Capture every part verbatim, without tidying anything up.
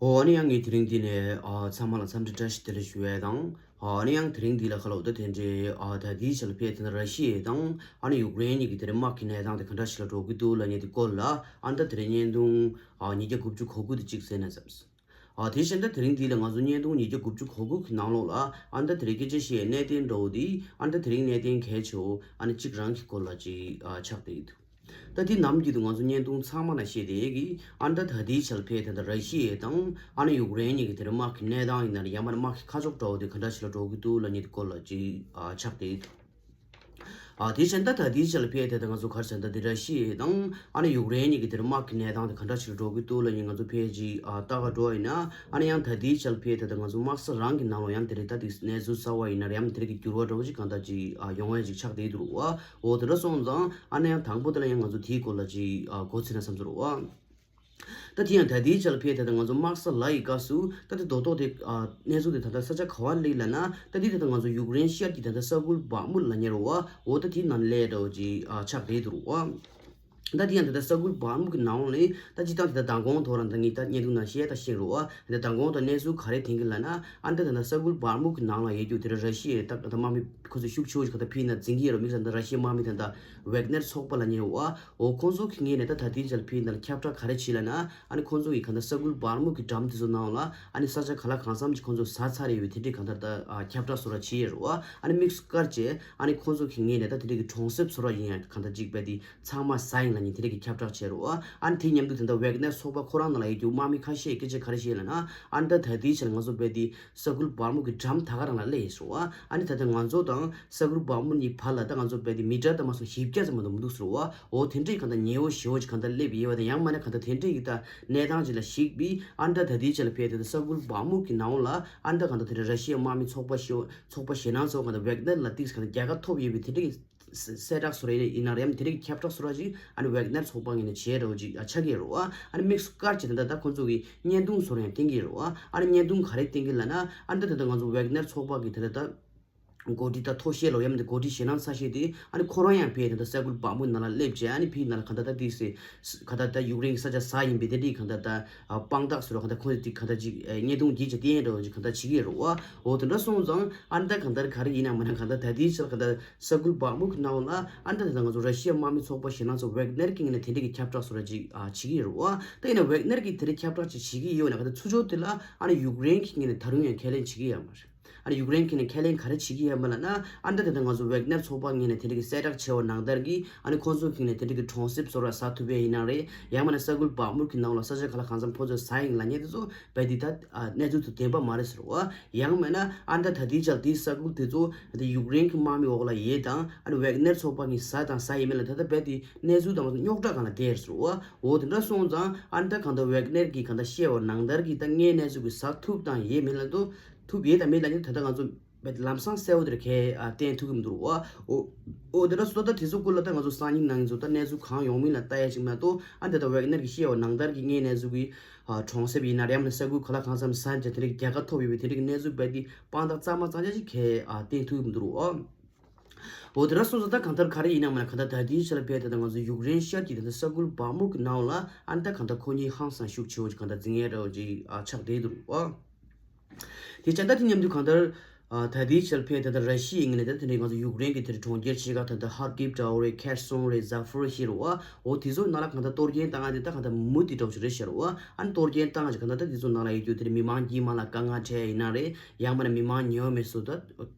ཨོ་ཨ་ནི་ཡང་ངས་དེ་རིང་འདི་ནས་ཨ་ཚང་མ་ལ་འཚམས་འདྲི་བཀྲ་ཤིས་བདེ་ལེགས་ཞུ་ཡས་དང་། ཨ་ནི་ཡང་དེ་རིང་འདི་ལ་ཁ་ལོ་ད་དེ་འདྲའི་ཨ་ད་ལྟའི་ཆ་ལ་ཕེ་དེ་ན་ར་ཤི་ཡ་དང་ཨ་ནི་ཡུཀ་རེན་གཉིས་ཀྱི་དེ་རིང་དམག་གི་གནས་སྟངས་དེ་ག་འདྲ་ཞིག་ལ་འགྲོ་གི་འདུག་ལབ་མཁན་དེ་སྐོར་ལ་ཨ་ད་དེ་རིང་བརྙན་ཐུང་ཨ་ཉིས་བརྒྱ་དགུ་བཅུ་གོ་དགུ་དེ་གཅིག་གསན་ན་བསམས། ཨ་དེ་བཞིན་ད་དེ་རིང་འདི་ལ་ང་ཚོ་བརྙན་ཐུང་ཉིས་བརྒྱ་དགུ་བཅུ་གོ་དགུ་གི་ནང་ལོགས་ལ་ཨ་ད་དེ་རིང་སྐད་ཆ་བཤད་གནད་དོན་འདྲ་བོ་དེ་ཨ་ད་དེ་རིང་གནད་དོན་གལ་ཆེ་བོ་ཨ་ནི་གཅིག་རང་གི་སྐོར་ལ་ཅིག་ཨ་ཆགས་བསྡད་ཀྱི་འདུག་ད་དེ་ནམ་རྒྱུན་དུ་ང་ཚོ་བརྙན་ཐུང་ཚང་མ་ན་བཤད་བསྡད་ཀྱི་ཨ་ད་ད་ལྟའི་ཆ་ལ་ཕེ་ད་ད་ར་ཤི་ཡ་དང་ཨ་ནི་ཡུཀ་རེན་གཉིས་ཀྱི་དེ་རིང་དམག་གི་གནས་སྟངས་ཡིན་ན་ཡང་མིན་ན་དམག་གི་ཁ་ཕྱོགས་འདྲ་བོ་དེ་ག་འདྲ་ཞིག་ལ་འགྲོ་གི་འདུག་ལབ་མཁན་དེ་སྐོར་ལ་ཅིག་ཨ་ཆགས་བསྡད་ཀྱི་འདུག་ཨ་དེ་བཞིན་ད་ད་ལྟའི་ཆ་ལ་ཕེ་དེ་ད་ང་ཚོ་ག་རེ་ཟེར་ད་དེ་ར་ཤི་ཡ་དང་ཨ་ནི་ཡུཀ་རེན་གཉིས་ཀྱི་དེར་དམག་གི་གནས་སྟངས་དེ་ག་འདྲ་ཞིག་འགྲོ་གི་འདུག་ལབ་ཡིན་ང་ཚོ་ཕེ་ཅིག་ཨ་ལྟ་ག་འགྲོ་བ་ཡིན་ན་ཨ་ནི་ཡང་ད་ལྟའི་ཆ་ལ་ཕེ་དེ་ད་ང་ཚོ་དམག་ས་རང་གི་ནང་ལ་ཡང་དེ་རེད་ད་དེ་གནས་ཚུལ་གསར་བ་ཡིན་ན་ཡང་དེ་རེད་ཀྱི་འགྱུར་བ་འདྲ་བོ་ཅིག་གང་ལྟར་ཅིག་ཨ་ཡོང་བ་ཅིག་ཆགས་བསྡད་འདུག་རོ། ཨོ་དེ་འདྲ་སོང་ཙང་ཨ་ནི་ཡང་དང་པོ་དེ་ལ་ཡང་ང་ཚོ་དེའི་སྐོར་ལ་ཅིག་ཨ་གོ་ཚིག་ན་བསམ་ཚུལ་རོ། ད་དེ་ཡང་ད་ལྟའི་ཆ་ལ་ཕེ་དེ་ད་ང་ཚོ་དམག་ས་ལ་ཡི་སྐབས་སུ་ད་དེ་རྡོག་རྡོག་དེ་ཨ་གནས་ཚུལ་དེ་ད་ལྟ་ས་ཆ་ག་བ་སླེབས་ལབ་ན་ད་དེ་ད་ལྟ་ང་ཚོ་ཡུཀ་རེན་ཤར་གྱི་ད་ལྟ་ས་ཁུལ་བག་མུ་ལབ་མཁན་རེད་བ། འོ་ད་དེ་ནང་སླེབས་འདྲ་བོ་ཅིག་ཨ་ཆགས་བསྡད་འདུག་རོ། ད་དེ་ཡང་ད་ལྟ་ས་ཁུལ་བག་མུ་གི་ནང་ལ་ད་སྤྱིར་བཏང་དེ་ད་མདང་དགོང་ཐོག་རང་ད་ངས་ད་བརྙན་ཐུང་ནང་བཤད་ད་བཤད་རོ། ཨ་ད་མདང་དགོང་ད་གནས་ཚུལ་ག་རེ་ཐོན་གི་ལབ་ན་ཨ་ད་ད་ལྟ་ས་ཁུལ་བག་མུ་གི་ནང་ལ་ཡོད་རྒྱུ་དེ་ར་ར་ཤི་ཡའི་ད་ད་དམག་མི་ཁོ་ཚོ་ཤུགས་ཆེ་བོ་ཞིག་ག་ད་ཕེ་ནང་འཛིང་གི་ཡོད་རོ། དམིགས་བསལ་ད་ར་ཤི་ཡའི་དམག་མི་ད་ད་ཝེག་ནེར་ཚོགས་པ་ལབ་མཁན་རེད་བ། འོ་ཁོང་ཚོ་གི་ངོས་ནས་ད་ད་ལྟའི་ཆ་ལ་ཕེ་ནང་ལ་ཁྱབ་བསྒྲགས་ག་རེ་བྱས་ལབ་ན་ཨ་ནི་ཁོང་ཚོ་གི་ག་ད་ས་ཁུལ་བག་མུ་གི་འགྲམ་དེ་ཚོ་ནང་ལ་ཨ་ནི་ས་ཆ་ག་ལ་གང་འཚམ་ཅིག་ཁོང་ཚོ་ཟ་ཚར་ཡོད་པའི་དེ་འདྲའི་ག་ད་ད་ཨ་ཁྱབ་བསྒྲགས་བཟོ་འདྲ་བྱས་ཡོད་རེད་བ། ཨ་ནི་དམིགས་སུ་བཀར་བྱས་ཨ་ནི་ཁོང་ཚོ་གི་ངོས་ནས་ད་དེ་འདྲའི་གི་གྲོང་གསེབ་བཟོ་འདྲ་ཡིན་ཡང་ག་ད་ཅིག་རྦད་དེ་ཚང་མ་ཟ་ཡིན་ལབ་མཁན་དེ་འདྲའི་གི་ཁྱབ་བསྒྲགས་བྱས་རེད་བ། ཨ་ནི་དེ་མཉམ་དུ་དེ་འདྲ་ཝེག་ནེར་ཚོགས་པ་ཁོ་རང་ནང་ལ་ཡོད་རྒྱུ་དམག་མི་ཁ་ཤས་སྐད་ཆ་ག་རེ་བཤད་ལབ་ན་ཨ་ནི་ད་ད་ལྟའི་ཆ་ལ་ང་ཚོ་རྦད་དེ་ས་ཁུལ་བག་མུ་གི་འགྲམ་ད་ག་རང་ལ་སླེབས་ཡོད་རེད་བ། ཨ་ནི་ད་ལྟ་ང་ཚོ་དང་ས་ཁུལ་བག་མུ་གཉིས་བར་ལ་ད་ང་ཚོ་རྦད་དེ་མི་ཊར་ད་མ་སོང་བཞི་བརྒྱ་ཙམ་མ་གཏོགས་མི་འདུག་ཟེར་བ། འོ་དེ་འདྲའི་གང་ལྟར་ཉེ་བོ་ཞེ་བོ་ཅིག་གང་ལྟར་སླེབས་ཡོད་པ་དང་ཡང་མིན་ན་གང་ལྟར་དེ་འདྲའི་གི་ད་གནས་སྟངས་ཅིག་ལ་གཞིགས་པའི་ཨ་ནི་ད་ད་ལྟའི་ཆ་ལ་ཕེ་དེ་ད་ས་ཁུལ་བག་མུ་གི་ནང་ལ་ཨ་ནི་ད་གང་ལྟར་དེ་འདྲ་ར་ཤི་ཡའི་དམག་མི་ཚོགས་པ་ཞེ་བོ་ཚོགས་པ་ཞེད་སྣང་ཚོགས་གང་ལྟར་ཝེག་ནེར་ལ་ཏིག་གང་ལྟར་རྒྱལ་ཁ་ཐོབ་ཡོད་པའི་དེ་འདྲའི་གི་གསལ་བསྒྲགས་བཟོ་འདྲ་ཡིན་ན་ཡང་དེ་རིང་ཁྱབ་བསྒྲགས་བཟོ་འདྲ་ཅིག་ཨ་ནི་ཝེག་ནེར་ཚོགས་པ་ངོས་ནས་བྱས་འདྲ་བོ་ཅིག་ཨ་ཆགས་ཀྱི་ཡོད་རེད་བ། ཨ་ནི་དམིགས་སུ་བཀར་བྱས་ད་ལྟ་ད་ཁོང་ཚོ་གི་བརྙན་ཐུང་བཟོ་འདྲ་ཡང་བསྟན་གྱི་ཡོད་རེད་བ། ཨ་ནི་བརྙན་ཐུང་ག་རེ་བསྟན་གྱི་ལབ་ན་ཨ་ནི་ད་ད་ལྟ་ང་ཚོ་ཝེག་ནེར་ཚོགས་པ་གི་ད་ལྟ་ད་འགོ་ཁྲིད་ད་མཐོ་ཤོས་ལོ་ཡ་མི་ད་འགོ་ཁྲིད་ཞེད་སྣང་ཚ་ཤོས་དེ་ཨ་ནི་ཁོ་རང་ཡང་ཕེ་ད་ལྟ་ས་ཁུལ་བག་མུ་ནང་ལ་སླེབས་བྱས་ཨ་ནི་ཕེ་ནང་ལ་གང་ལྟར་ད་དེ་སེ་གང་ལྟར་ད་ཡུཀ་རེན་གི་ས་ཆ་ཟ་ཡིན་པའི་དེ་འདྲའི་གང་ལྟར་ད་དཔང་རྟགས་བཟོ་འདྲ་གང་ལྟར་ཁོང་ཚོ་དེ་གང་ལྟར་ཅིག་བརྙན་ཐུང་བརྒྱུད་བྱས་བསྟན་འདྲ་བོ་ཅིག་གང་ལྟར་བྱེད་ཀྱི་ཡོད་རེད་བ། འོ་དེ་འདྲ་སོང་ཙང་ཨ་ནི་ད་གང་ལྟར་ག་རེ་ཡིན་ན་མིན་ན་གང་ལྟར་ད་ལྟའི་ཆར་གང་ལྟར་ས་ཁུལ་བག་མུ་གི་ནང་ལ་ཨ་ནི་ད་ད་ང་ཚོ་ར་ཤི་ཡ་དམག་མི་ཚོགས་པ་ཞེད་སྣང་ཚོ་ཝེག་ནེར་གི་ངོས་ནས་དེ་འདྲ་གི་ཁྱབ་བསྒྲགས་བཟོ་འདྲ་ཅིག་ཨ་བྱེད་ཀྱི་ཡོད་རེད་བ། ད་ཡིན་ན་ཝེག་ནེར་གི་དེ་འདྲ་ཁྱབ་བསྒྲགས་ཅིག་བྱེད་ཀྱི་ཡོད་ན་གང་ལྟར་ཚུར་ཕྱོགས་དེ་ལ་ཨ་ནི་ཡུཀ་རེན་གི་ངོས་ནས་ད་རུང་ཡང་ཁས་ལེན་བྱེད་ཀྱི་ཡོད་མ་རེད། ཨ་ནི་ཡུཀ་རེན་གི་ངོས་ནས་ཁས་ལེན་ག་རེ་བྱེད་ཀྱི་ཡོད་མ་ལབ་ན་ཨ་ནི་ད་ད་ང་ཚོ་ཝེག་ནེར་ཚོགས་པ་ངོས་ནས་དེ་འདྲ་གི་གསལ་བསྒྲགས་བྱས་པ་ནང་ལྟར་གི་ཨ་ནི་ཁོང་ཚོ་གི་ངོས་ནས་དེ་འདྲ་གི་གྲོང་གསེབ་བཟོ་འདྲ་ཟ་ཐུབ་པ་ཡིན་ན་རེད། ཡང་མིན་ན་ས་ཁུལ་བག་མུ་གི་ནང་ལ་ས་ཆ་ག་ལ་གང་འཚམ་ཁོང་ཚོ་ཟ་ཡིན་ལབ་མཁན་དེ་ཚོ་རྦད་དེ་ད་ཨ་གནས་ཚུལ་དེ་བདེན་པ་མ་རེད་ཟེར་བ། ཡང་མིན་ན་ཨ་ནི་ད་ད་ལྟའི་ཆར་དེའི་ས་ཁུལ་དེ་ཚོ་ད་ཡུཀ་རེན་གྱི་དམག་མི་འོག་ལ་ཡོད་དང་ཨ་ནི་ཝེག་ནེར་ཚོགས་པ་གིས་ཟ་དང་ཟ་ཡིན་མིན་ལ་ད་ལྟ་རྦད་དེ་གནས་ཚུལ་དང་རྙོག་དྲ་སྒང་ལ་བསྡད་ཟེར་བ། འོ་དེ་འདྲ་སོང་ཙང་ཨ་ནི་ད་གང་ལྟར་ཝེག་ནེར་གྱིས་གང་ལྟར་བཤད་པ་ནང་ལྟར་གྱི་ད་དངོས་གནས་ཚུལ་གྱི་ཟ་ཐུབ་དང་ཡོད་མེད་ལ་ཐུབ་ཐུབ་ཡོད་དང་མེད་ལ་ནི་ད་ལྟ་ང་ཚོ་རྦད་དེ་ལམ་སང་གསལ་བོ་དེར་ཁས་ཨ་བསྟན་ཐུབ་ཀྱི་མི་འདུག་བ། འོ་འོ་དེ་འདྲ་སོང་ཙང་ད་དེ་ཚོ་སྐོར་ལ་ད་ང་ཚོ་སང་ཉིན་གནངས་ཉིན་ཚོ་ད་གནས་ཚུལ་གང་ཡོང་མིན་ལ་ལྟ་ཡ་ཅིག་མ་གཏོགས་ཨ་ནི་ད་ལྟ་ཝེག་ནེར་གྱིས་བཤད་པ་ནང་ལྟར་གྱི་དངོས་གནས་ཚུལ་གྱི་ཨ་གྲོང་གསེབ་ཡིན་ན་རེད་ཡང་ན་ས་ཁུལ་ག་ལ་གང་འཚམ་ཟ་བྱས་དེ་འདྲའི་རྒྱལ་ཁ་ཐོབ་ཡོད་པའི་དེ་འདྲའི་གནས་ཚུལ་རྦད་དེ་དཔང་རྟགས་གཙང་མ་གཙང་རྐྱང་ཅིག་ཁས་ཨ་བསྟན་ཐུབ་ཀྱི་མི་འདུག་བ། འོ་དེ་འདྲ་སོང་ཙང་ད་གང་ལྟར་ག་རེ་ཡིན་ན་མིན་ན་གང་ལྟར་ད་ལྟའི་ཆ་ལ་ཕེ་ད་ལྟ་ང་ཚོ་ཡུཀ་རེན་ཤར་གྱི་ད་ལྟ་ས་ཁུལ་བག་མུ་གི་ནང་ལ་ཨ་ནི་ད་གང་ལྟར་ཁོ་གཉིས་ཧང་སང་ཤུགས་ཆེ་བོ་ཅིག་གང་ལྟར་འཛིང་ཡས་འདྲ་བོ་ཅིག་ཨ་ཆགས་བསྡད་འདུག་བ། དེ་བྱས་ད་དེ་མཉམ་དུ་གང་ལྟར་ཨ་ད་ལྟའི་ཆ་ལ་ཕེ་ད་ལྟ་ར་ཤི་ཡའི་ངོས་ནས་ད་དེ་འདྲའི་ང་ཚོ་ཡུཀ་རེན་གྱི་དེ་འདྲའི་གྲོང་ཁྱེར་ཆེ་ཁག་ད་ལྟ་ཧར་ཀིབ་འདྲ་བོ་རེད། ཁེར་སོན་རེད། ཛ་ཕོ་རི་ཤི་རེད་བ། འོ་དེ་ཚོ་ནང་ལ་གང་ལྟར་གཏོར་སྐྱོན་བཏང་ཡ་དེ་ད་གང་ལྟར་མུ་མཐུད་འདྲ་བོ་ཞིག་རེད་ཤག་རེད་བ། ཨ་ནི་གཏོར་སྐྱོན་བཏང་ཡ་ཅིག་གང་ལྟར་ད་དེ་ཚོ་ནང་ལ་ཡོད་རྒྱུ་དེ་འདྲའི་མི་མང་དཀྱུས་མ་ལ་དཀའ་ངལ་འཕྲད་ཡ་ཡིན་ན་རེད། ཡང་མིན་ན་མི་མང་ཉེ་བ་མི་སུ་ད་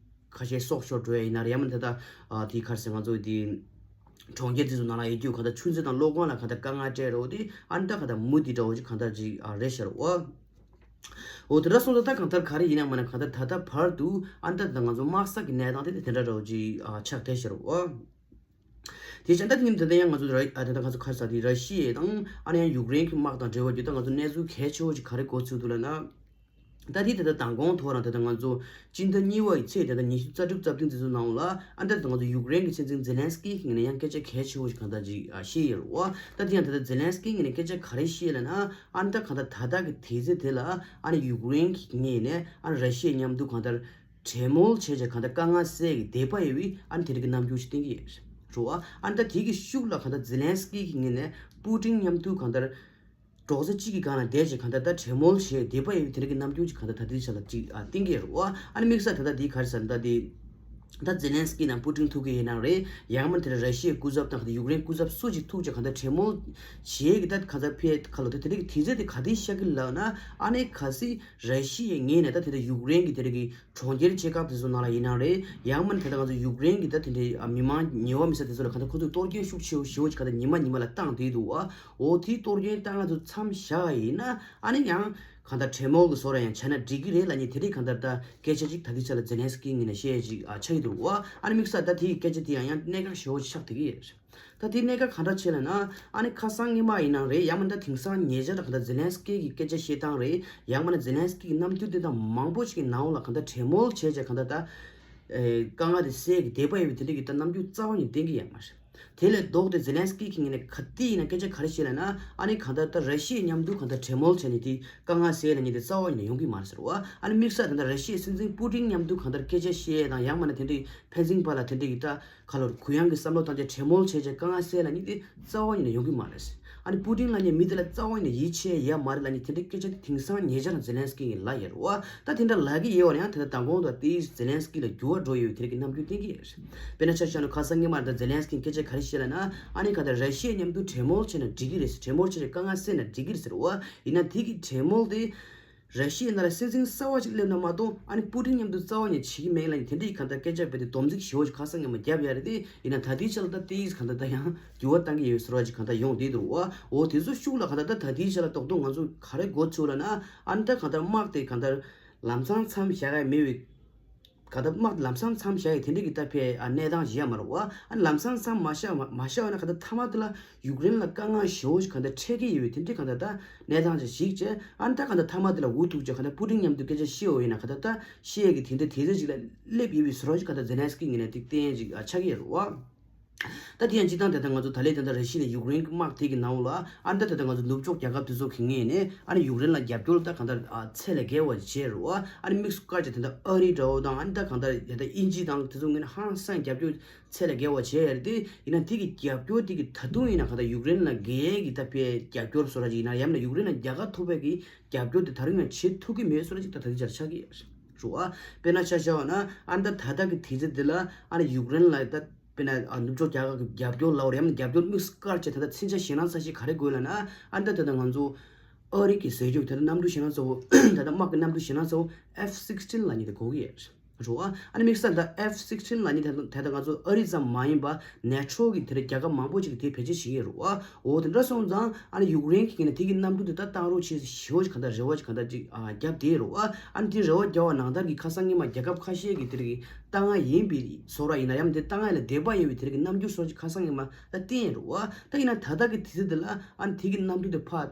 ཁ་ཤས་སྲོག་ཤོར་འགྲོ་ཡ་ཡིན་ན་རེད། ཡང་མིན་ན་ད་ལྟ་ཨ་དེ་ག་རེ་ཟེར་ང་ཚོ་དེ་གྲོང་ཁྱེར་དེ་ཚོ་ནང་ལ་ཡོད་རྒྱུ་གང་ལྟར་ཆུ་མཛོད་དང་གློག་ཁང་ལ་གང་ལྟར་དཀའ་ངལ་འཕྲད་འདྲ་བོ་དེ་ཨ་ནི་ད་གང་ལྟར་མུ་མཐུད་འདྲ་བོ་ཅིག་གང་ལྟར་ཅིག་ཨ་རེད་ཤག་རེད་བ། འོ་དེ་འདྲ་སོང་ཙང་ད་གང་ལྟར་ག་རེ་ཡིན་ན་མིན་ན་གང་ལྟར་ད་ལྟ་བར་དུ་ཨ་ནི་ད་ད་ང་ཚོ་དམག་ས་གི་གནས་སྟངས་དེ་དེ་འདྲ་འདྲ་བོ་ཅིག་ཨ་ཆགས་བསྡད་ཤག་རེད་བ། དེ་བྱས་ད་དེ་ཉིན་དེ་འདྲ་ཡང་ང་ཚོ་ར་ཨ་ད་ལྟ་ང་ཚོ་ག་རེ་ཟེར་དེ་ར་ཤི་ཡ་དང་ཨ་ནི་ཡང་ཡུཀ་རེན་གྱི་དམག་དང་འབྲེལ་བ་རྒྱུ་ད་ང་ཚོ་གནས་ཚུལ་གལ་ཆེ་བོ་ཅིག་ག་རེ་གོ་ཚུལ་འདུག་ལབ་ན། ད་དེ་ད་ལྟ་མདང་དགོང་ཐོག་རང་ད་ལྟ་ང་ཚོ་སྤྱི་ཟླ་གཉིས་པ་ཡི་ཚེས་ད་ལྟ་ཉི་ཤུ་རྩ་དྲུག་རྩ་བདུན་དེ་ཚོ་ནང་ལ་ཨ་ད་ལྟ་ང་ཚོ་ཡུཀ་རེན་གྱི་སྲིད་འཛིན་ཛེ་ལན་སི་ཀི་གི་ངོས་ནས་ཡང་སྐད་ཆ་གལ་ཆེ་བོ་ཞིག་གང་ལྟར་ཅིག་ཨ་བཤད་ཡོད་རེད་བ། ད་དེ་ཡང་ད་ལྟ་ཛེ་ལན་སི་ཀི་གི་ངོས་ནས་སྐད་ཆ་ག་རེ་བཤད་ལབ་ན་ཨ་ད་གང་ལྟར་ད་ལྟ་གི་དུས་ཚོད་དེ་ལ་ཨ་ནི་ཡུཀ་རེན་གྱི་ངོས་ནས་ཨ་ར་ཤི་ཡ་མཉམ་དུ་གང་ལྟར་གྲོས་མོལ་བྱས་བྱས་གང་ལྟར་དཀའ་ངལ་སེལ་གྱི་འདོད་པ་ཡོད་པའི་ཨ་ནི་དེ་རིགས་ཀྱི་རྣམ་འགྱུར་ཞིག་བསྟན་གྱི་ཡོད་རེད་བ། ཨ་ད་དེ་གི་ཤུགས་ལ་གང་ལྟར་ཛེ་ལན་སི་ཀི་གི་ངོས་ནས་པུ་ཏིན་མཉམ་དུ་གང་ལྟར་ གྲོགས་པོ་གཅིག་གི་སྒང་ལ་བསྡད་ཅིག་གང་ལྟར་ད་གྲོས་མོལ་བྱས་བསྡད་པ་ཡིན་པའི་དེ་འདྲ་གི་རྣམ་འགྱུར་ཅིག་གང་ལྟར་ད་ལྟའི་ཆ་ལ་ཅིག་ཨ་བསྟན་གྱི་ཡོད་རེད་བ། ཨ་ནི་དམིགས་བསལ་ད་ལྟ་དེའི་ག་རེ་ཟེར་ན་ད་དེ། ད་ཛེ་ལན་སི་ཀི་དང་པུ་ཏིན་ཐུག་གི་ཡིན་ནའང་རེད། ཡང་མིན་དེ་འདྲ་ར་ཤི་ཡའི་སྐུ་ཚབ་དང་ཡུཀ་རེན་སྐུ་ཚབ་སུ་ཅིག་ཐུག་ཅིག་གང་ལྟར་གྲོས་མོལ་བྱས་ཀྱི་ད་གང་ལྟར་ཕེབས་ཁ་ལོ་ད་དེ་འདྲ་གི་དུས་ཚོད་དེ་ག་དུས་ཤར་གི་ལབ་ན། ཨ་ནི་གལ་སྲིད་ར་ཤི་ཡའི་ངོས་ནས་ད་དེ་འདྲ་ཡུཀ་རེན་གི་དེ་འདྲ་གི་གྲོང་ཁྱེར་ཆེ་ཁག་དེ་ཚོ་ནང་ལ་ཡིན་ནའང་རེད། ཡང་མིན་དེ་ད་ང་ཚོ་ཡུཀ་རེན་གི་ད་དེ་འདྲའི་ཨ་མི་མང་ཉེ་བ་མི་ས་དེ་ཚོ་ལ་གང་ལྟར་ཁོ་ཚོས་གཏོར་སྐྱོན་ཤུགས་ཆེ་བོ་ཞེ་བོ་ཅིག་གང་ལྟར་ཉི་མ་ཉི་མ་ལ་བཏང་བསྡད་འདུག་བ། འོ་དེའི་གཏོར་སྐྱོན་བཏང་ང་ཚོ་མཚམས་བཞག་ཡིན་ན། ཨ་ནི་ཡང་གང་ལྟར་གྲོས་མོལ་གི་བཟོ་འདྲ་ཡང་བྱས་ན་འགྲིག་གི་རེད་ལབ་མཁན་དེ་འདྲའི་གང་ལྟར་ད་སྐད་ཆ་ཅིག་ད་ལྟའི་ཆ་ལ་ཛེ་ལན་སི་ཀི་ངོས་ནས་བཤད་ཅིག་ཨ་ཆགས་ཀྱི་འདུག་བ། ཨ་ནི་དམིགས་བསལ་ད་དེའི་སྐད་ཆ་དེ་ཡང་ཡང་གནད་འགག་ཞེ་བོ་ཆགས་བསྡད་ཀྱི་ཡོད་རེད། ད་དེ་གནད་འགག་ག་འདྲ་བྱས་ལབ་ན། ཨ་ནི་ཁ་སང་སྔོན་མ་ཡིན་ནའང་རེད། ཡང་མིན་ད་དེང་སང་ཉེ་ཆར་གང་ལྟར་ཛེ་ལན་སི་ཀི་གི་སྐད་ཆ་བཤད་སྟངས་རེད། ཡང་མིན་ན་ཛེ་ལན་སི་ཀི་གི་རྣམ་འགྱུར་དེ་དང་མང་པོ་ཞིག་གི་ནང་ལ་གང་ལྟར་གྲོས་མོལ་བྱས་བྱས་གང་ལྟར་ད་ཨེ་དཀའ་ངལ་དེ་སེལ་གི་བསྡད་པ་ཡིན་པའི་དེ་འདྲ་གི་ད་རྣམ་འགྱུར་རྩ་བ་ཉིད་བསྟན་གི་ཡོད་མ་རེད། དེ་ལས་ལྡོག་སྟེ་ཛེ་ལན་སི་ཀི་གི་ངོས་ནས་ག་དུས་ཡིན་ན་སྐད་ཆ་ག་རེ་བཤད་ལབ་ན། ཨ་ནི་གང་ལྟར་ད་ར་ཤི་ཡའི་མཉམ་དུ་གང་ལྟར་གྲོས་མོལ་བྱས་ནས་དེ་དཀའ་ངལ་སེལ་ལབ་མཁན་དེ་རྩ་བ་ཉིད་ནས་ཡོང་གི་མ་རེད་ཟེར་བ། ཨ་ནི་དམིགས་བསལ་ད་ལྟ་ར་ཤི་ཡའི་སྲིད་འཛིན་པུ་ཏིན་མཉམ་དུ་གང་ལྟར་སྐད་ཆ་བཤད་དང་ཡང་མིན་ན་དེ་འདྲའི་ཕན་ཚུན་བར་ལ་དེ་འདྲའི་གི་ད་ག་ལོར་གུ་ཡངས་ཀྱི་བསམ་བློ་བཏང་བྱས་གྲོས་མོལ་བྱས་བྱས་དཀའ་ངལ་སེལ་ལབ་མཁན་དེ་རྩ་བ་ཉིད་ནས་ཡོང་གི་མ་རེད། ཨ་ནི་པུ་ཏིན་ལབ་མཁན་མི་དེ་ལ་རྩ་བ་ཉིད་ནས་ཡིད་ཆེས་ཡོད་མ་རེད་ལབ་མཁན་དེ་འདྲའི་སྐད་ཆ་དེ་དེང་སང་ཉེ་ཆར་ཛེ་ལན་སི་ཀི་གིས་ལབ་ཡོད་རེད་བ། ད་དེ་འདྲ་ལབ་ཀྱི་ཡོད་པ་ཡང་དེ་ལ་མདང་དགོང་དང་དེའི་ཛེ་ལན་སི་ཀི་ལ་འགྱུར་བ་འགྲོ་ཡོད་པའི་དེ་རིགས་ཀྱི་རྣམ་འགྱུར་བསྟན་གྱི་ཡོད་རེད། དཔེར་ན་ཆ་བཞག་ན་ཁ་སང་སྔོན་མ་ད་ཛེ་ལན་སི་ཀིས་སྐད་ཆ་ག་རེ་བཤད་ལབ་ན། ཨ་ནི་གང་ལྟར་ར་ཤི་ཡའི་མཉམ་དུ་གྲོས་མོལ་བྱས་ན་འགྲིག་གི་རེད་ཟེར། གྲོས་མོལ་བྱས་ནས་དཀའ་ངལ་སེལ་ན་འགྲིག་གི་རེད་ཟེར་བ། ཡིན་ན་དེ་གི་གྲོས་མོལ་དེ་ར་ཤི་ཡའི་ནང་ལ་སྲིད་འཛིན་གསར་པ་ཅིག་སླེབས་ན་མ་གཏོགས་ཨ་ནི་པུ་ཏིན་མཉམ་དུ་རྩ་བ་ནས་བྱེད་ཀྱི་མེད་ལབ་ནས་དེ་འདྲའི་གང་ལྟར་སྐད་ཆ་བས་ཏེ་སྡོམ་ཚིག་ཞེ་པོ་ཅིག་ཁ་སང་སྔོན་མ་བརྒྱབ་ཡོད་རེད་དེ། ཡིན་ན་ད་ལྟའི་ཆ་ལ་ད་དེ་གང་ལྟར་ད་ཡང་འགྱུར་བ་བཏང་གི་ཡོད་ཟེར་བ་ཅིག་གང་ལྟར་ཡོང་བསྡད་འདུག་བ། འོ་དེ་ཚོ་ཤུགས་ལ་གང་ལྟར་ད་ད་ལྟའི་ཆ་ལ་རྡོག་རྡོག་ང་ཚོ་ག་རེ་གོ་ཆོད་ལབ་ན། ཨ་ནི་ད་གང་ལྟར་དམག་དེ་གང་ལྟར་ལམ་སང་མཚམས་བཞག་ཡ་མེད་པའི་ག་ད་དམག་ལམ་སང་མཚམས་བཞག་ཡས་དེ་འདྲ་གི་ད་ཕའི་ཨ་གནས་སྟངས་ཤིག་ཡོད་མ་རེད་བ། ཨ་ལམ་སང་མཚམས་མ་བཞག་མ་མ་བཞག་ན་ག་ད་མཐའ་མ་དེ་ལ་ཡུཀ་རེན་ལ་དཀའ་ངལ་ཞེ་པོ་ཞིག་ག་ད་འཕྲད་ཀྱི་ཡོད་པའི་དེ་འདྲ་ག་ད་ད་གནས་སྟངས་ཅིག་ཞིག་བྱས། ཨ་ནི་ད་ག་ད་མཐའ་མ་དེ་ལ་འུ་ཐུག་བྱས་ག་ད་པུ་ཏིན་མཉམ་དུ་སྐད་ཆ་བཤད་འོ་ཡིན་ན་ག་ད་ད་བཤད་ཡས་ཀྱི་དེ་འདྲ་དེ་འདྲ་ཞིག་ལ་སླེབས་ཡོད་པའི་བཟོ་འདྲ་ཞིག་ག་ད་ཛེ་ལན་སི་ཀི་ངོས་ནས་དེ་བསྟན་ཡས་ཅིག་ཨ་ཆགས་ཀྱི་ཡོད་རེད་བ། ད་དེ་ཡང་སྤྱིར་བཏང་དེ་ལྟར་ང་ཚོ་ད་ལན་དེ་ལྟར་ར་ཤི་ཡ་ནས་ཡུཀ་རེན་གྱི་དམག་དེ་གི་ནང་ལ་ཨ་ནི་ད་དེ་ལྟར་ང་ཚོ་ནུབ་ཕྱོགས་རྒྱལ་ཁབ་དེ་ཚོ་གི་ངོས་ནས་ཨ་ནི་ཡུཀ་རེན་ལ་རྒྱབ་སྐྱོར་ད་གང་ལྟར་ཨ་ཚད་ལས་བརྒལ་བ་བྱས་རེད་བ། ཨ་ནི་དམིགས་སུ་བཀར་བྱས་དེ་ལྟར་ཨ་རི་འདྲ་བོ་དང་ཨ་ནི་ད་གང་ལྟར་དེ་ལྟར་དབྱིན་ཇི་དང་དེ་ཚོ་ངོས་ནས་ཧང་སང་རྒྱབ་སྐྱོར་ཚད་ལས་བརྒལ་བ་བྱས་ཡོད་རེད་དེ། ཡིན་ན་དེ་གི་རྒྱབ་སྐྱོར་དེ་གི་ད་དུང་ཡིན་ན་གང་ལྟར་ཡུཀ་རེན་ལ་རྒྱལ་ཡས་ཀྱི་ད་ཕའི་རྒྱབ་སྐྱོར་བཟོ་འདྲ་ཅིག་ཡིན་ན་ཡང་ན་ཡུཀ་རེན་ལ་རྒྱལ་ཁ་ཐོབ་པའི་གི་རྒྱབ་སྐྱོར་དེ་ད་རུང་ཡང་བྱེད་ཐུབ་ཀྱི་མེད་བཟོ་འདྲ་ཅིག་ད་ད་ལྟའི་ཆར་ཆགས་ཀྱི་ཡོད་རེད་བ། དཔེར་ན་ཆ་བཞག་པ་ན་ཨ་ནི་ད་ད་ལྟ་གི་དུས་ཚོད་འདི་ལ་ཨ་ནི་ཡུཀ་རེན་ལ་ད་དཔེར་ན་ཨ་ནུབ་ཕྱོགས་རྒྱལ་ཁབ་ཀྱི་རྒྱབ་སྐྱོར་ལབ་དགོས་རེད། ཡང་ན་རྒྱབ་སྐྱོར་དམིགས་སུ་བཀར་བྱས་ད་ལྟ་མཚོན་ཆ་ཞེད་སྣང་ཚ་ཤོས་ག་རེ་དགོས་ལབ་ན། ཨ་ནི་ད་ད་ལྟ་ང་ཚོ་ཨ་རི་གི་ཟས་རྒྱུ་ད་ལྟ་གནམ་གྲུ་ཞེད་སྣང་ཚ་བོ་ད་ལྟ་དམག་གི་གནམ་གྲུ་ཞེད་སྣང་ཚ་བོ་ཨེཕ་སིག་སི་ཊིན་ལབ་མཁན་དེ་དགོས་ཀྱི་ཡོད་རེད་བ། ཨ་ནི་དམིགས་བསལ་ད་ཨེཕ་སིག་སི་ཊིན་ལབ་མཁན་དེ་ད་ད་ལྟ་ང་ཚོ་ཨ་རི་ཙམ་མ་ཡིན་པ་ནེ་ཊོ་གི་དེ་འདྲ་རྒྱལ་ཁབ་མང་པོ་ཅིག་གིས་དེ་བེད་སྤྱོད་བྱེད་ཀྱི་ཡོད་རེད་བ། འོ་དེ་འདྲ་སོང་ཙང་ཨ་ནི་ཡུཀ་རེན་གྱི་ངོས་ནས་དེ་གི་གནམ་གྲུ་དེ་ད་བཏང་རོགས་བྱེད་ཞེ་པོ་ཅིག་གང་ལྟར་རེ་བ་ཅིག་གང་ལྟར་ཅིག་ཨ་བརྒྱབ་བསྡད་ཡོད་རེད་བ། ཨ་ནི་དེ་རེ་བ་བརྒྱབ་པ་ནང་ལྟར་གྱི་ཁ་སང་སྔོན་མ་རྒྱལ་ཁབ་ཁ་ཤས་ཀྱིས་དེ་འདྲ་གི་ལྟ་ངན་ཡིན་པའི་བཟོ་འདྲ་ཡིན་ན་ཡང་དེ་ལྟ་ངན་ལ་དད་པ་ཡོད་པའི་དེ་རིགས་ཀྱི་རྣམ་འགྱུར་སོགས་ཀྱི་ཁ་སང་ཉི་མ་ད་བསྟན་ཡོད་རེད་བ། ད་ཡིན་ན་ད་ལྟ་གི་དུས་ཚོད་འདི་ལ་ཨ་ནི་དེ་གི་གནམ་གྲུ་དེ་ཕར་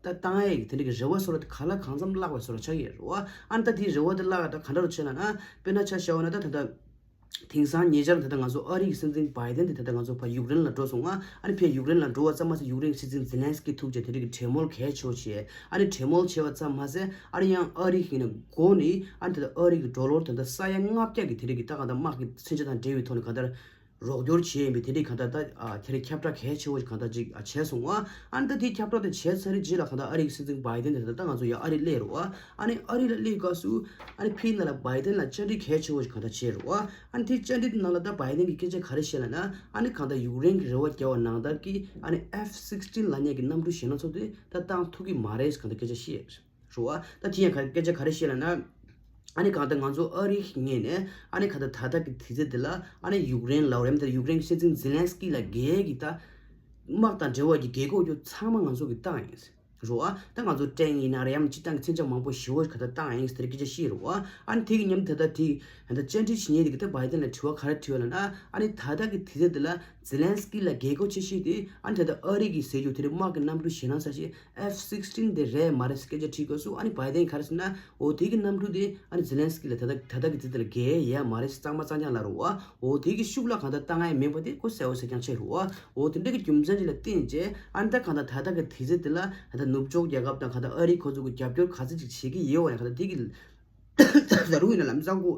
ད་བཏང་ཡས་ཀྱི་དེ་འདྲ་གི་རེ་བ་སོགས་ལ་དེ་ག་ལ་གང་འཚམ་བརླག་པའི་བཟོ་འདྲ་ཆགས་ཀྱི་ཡོད་རེད་བ། ཨ་ནི་ད་དེའི་རེ་བ་དེ་བརླག་ཡ་ད་ག་འདྲ་རུ་བྱེད་ལབ་ན། དཔེར་ན་ཆ་བཞག་པ་ན་ད་ད་ལྟ་དེང་སང་ཉེ་ཆར་ད་ལྟ་ང་ཚོ་ཨ་རི་གི་སྲིད་འཛིན་བྷའི་ཏན་དེ་ད་ལྟ་ང་ཚོ་ཕར་ཡུཀ་རེན་ལ་འགྲོ་སོང་ང་། ཨ་ནི་ཕར་ཡུཀ་རེན་ལ་འགྲོ་བ་ཙམ་མ་ཟད་ཡུཀ་རེན་གྱི་སྲིད་འཛིན་ཛེ་ལན་སི་ཀི་ཐུག་བྱས་དེ་འདྲ་གི་གྲོས་མོལ་གལ་ཆེ་བོ་བྱས། ཨ་ནི་གྲོས་མོལ་བྱས་པ་ཙམ་མ་ཟད་ཨ་ནི་ཡང་ཨ་རི་གི་ནས་སྒོ་ནས་ཨ་ནི་ད་ལྟ་ཨ་རི་གི་ཌོ་ལར་ད་ལྟ་ས་ཡ་ལྔ་བརྒྱ་གི་དེ་འདྲ་གི་ད་གང་ལྟར་དམག་གི་མཚོན་ཆ་དང་འབྲེལ་བའི་ཐོག་ནས་གང་ལྟར། རོགས་སྐྱོར་བྱས་ཡིན་པའི་དེ་རིགས་གང་ལྟར་ད་ཨ་དེ་རིགས་ཁྱབ་བསྒྲགས་གལ་ཆེ་བོ་ཞིག་གང་ལྟར་ཅིག་ཨ་བྱས་སོང་བ། ཨ་ནི་ད་དེ་ཁྱབ་བསྒྲགས་དེ་བྱས་ཚར་རྗེས་ལ་གང་ལྟར་ཨ་རིའི་སྲིད་འཛིན་བྷའི་ཏན་དེ་ད་ལྟ་ང་ཚོ་ཡ་ཨ་རི་སླེབས་རེད་བ། ཨ་ནི་ཨ་རི་ལ་སླེབས་སྐབས་སུ་ཨ་ནི་ཕྱིའི་ནང་ལ་བྷའི་ཏན་ལ་བཅར་འདྲི་གལ་ཆེ་བོ་ཞིག་གང་ལྟར་བྱས་རེད་བ། ཨ་ནི་དེ་བཅར་འདྲི་དེ་ནང་ལ་ད་བྷའི་ཏན་གྱིས་སྐད་ཆ་ག་རེ་བཤད་ལབ་ན། ཨ་ནི་གང་ལྟར་ཡུཀ་རེན་གྱི་རེ་བ་བརྒྱབ་པ་ནང་ལྟར་གྱི་ཨ་ནི་ཨེཕ་སིག་སི་ཊིན་ལབ་མཁན་གྱི་གནམ་གྲུ་ཞེད་སྣང་ཚ་བོ་དེ་ད་བཏང་ཐུབ་ཀྱི་མ་རེད་ཟེར་གང་ལྟར་སྐད་ཆ་བཤད་རེད། རེད་བ། ད་དེ་ཡང་ག་སྐད་ཆ་ག་རེ་བཤད་ལབ་ན། ཨ་ནི་གང་ལྟར་ང་ཚོ་ཨ་རིའི་ངོས་ནས་ཨ་ནི་གང་ལྟར་ད་ལྟ་གི་དུས་ཚོད་འདི་ལ་ཨ་ནི་ཡུཀ་རེན་ལབ་རེད་མ་ད་ཡུཀ་རེན་གྱི་སྲིད་འཛིན་ཛེ་ལན་སི་ཀི་ལ་རྒྱལ་གྱི་ད་དམག་དང་འབྲེལ་བ་གྱི་རྒྱལ་སྒོ་རྒྱུ་ཚང་མ་ང་ཚོ་གི་བཏང་ཡིན། རེད་བ། ད་ང་ཚོ་ཀྲེན་ཡིན་ན་རེད་ཡང་སྤྱིར་བཏང་གི་མཚོན་ཆ་མང་པོ་ཞེ་པོ་ག་ད་བཏང་ཡིན་ཟེར་སྐད་ཆ་བཤད་རེད་བ། ཨ་ནི་དེ་གི་མཉམ་དུ་ད་ལྟ་དེ་ད་ལྟ་བཅར་འདྲི་བྱེད་མཁན་དེ་གི་ད་བྷའི་ཏན་ལ་དྲི་བ་ག་རེ་དྲིས་པ་ལབ་ན། ཨ་ནི་ད་ལྟ་གི་དུས་ཚོད་འདི་ལ་ཛེ་ལན་སི་ཀི་ལ་རྒྱལ་སྒོ་ཆེ་ཤོས་དེ་ཨ་ནི་ད་ལྟ་ཨ་རི་གི་ཟས་རྒྱུ་དེ་རིགས་དམག་གི་གནམ་གྲུ་ཞེད་སྣང་ཚ་ཤོས་ཨེཕ་སིག་སི་ཊིན་དེ་རེད་མ་རེད་ཟེར་སྐད་ཆ་དྲིས་སྐབས་སུ་ཨ་ནི་བྷའི་ཏན་ག་རེ་ཟེར་ན། འོ་དེ་གི་གནམ་གྲུ་དེ་ཨ་ནི་ཛེ་ལན་སི་ཀི་ལ་ད་ལྟ་ད་ལྟ་གི་དུས་ཚོད་ལ་རྒྱལ་ཡས་མ་རེད། གཙང་མ་གཙང་རྐྱང་ལབ་རེད་བ། འོ་དེ་གི་ཤུགས་ལ་གང་ལྟར་བཏང་ཡས་མིན་པ་དེ་ཁོ་གསལ་པོ་གསལ་རྐྱང་ཆགས་རེད་བ། འོ་དེ་འདྲ་གི་རྒྱུ་མཚན་ཅིག་ལ་བརྟེན་བྱས་ཨ་ནི་ད་གང་ལྟར་ད་ལྟ་གི་དུས་ཚོད་དེ་ལ་ད་ལྟ་ནུབ་ཕྱོགས་རྒྱལ་ཁབ་དང་གང་ལྟར་ཨ་རི་ཁོ་ཚོ་གི་རྒྱབ་སྐྱོར་ག་ཚོད་ཅིག་བྱེད་ཀྱི་ཡོད་བ་ཡང་གང་ལྟར་དེ་གི་ད་རུང་ཡིན་ན་ལམ་སང་ཁོ་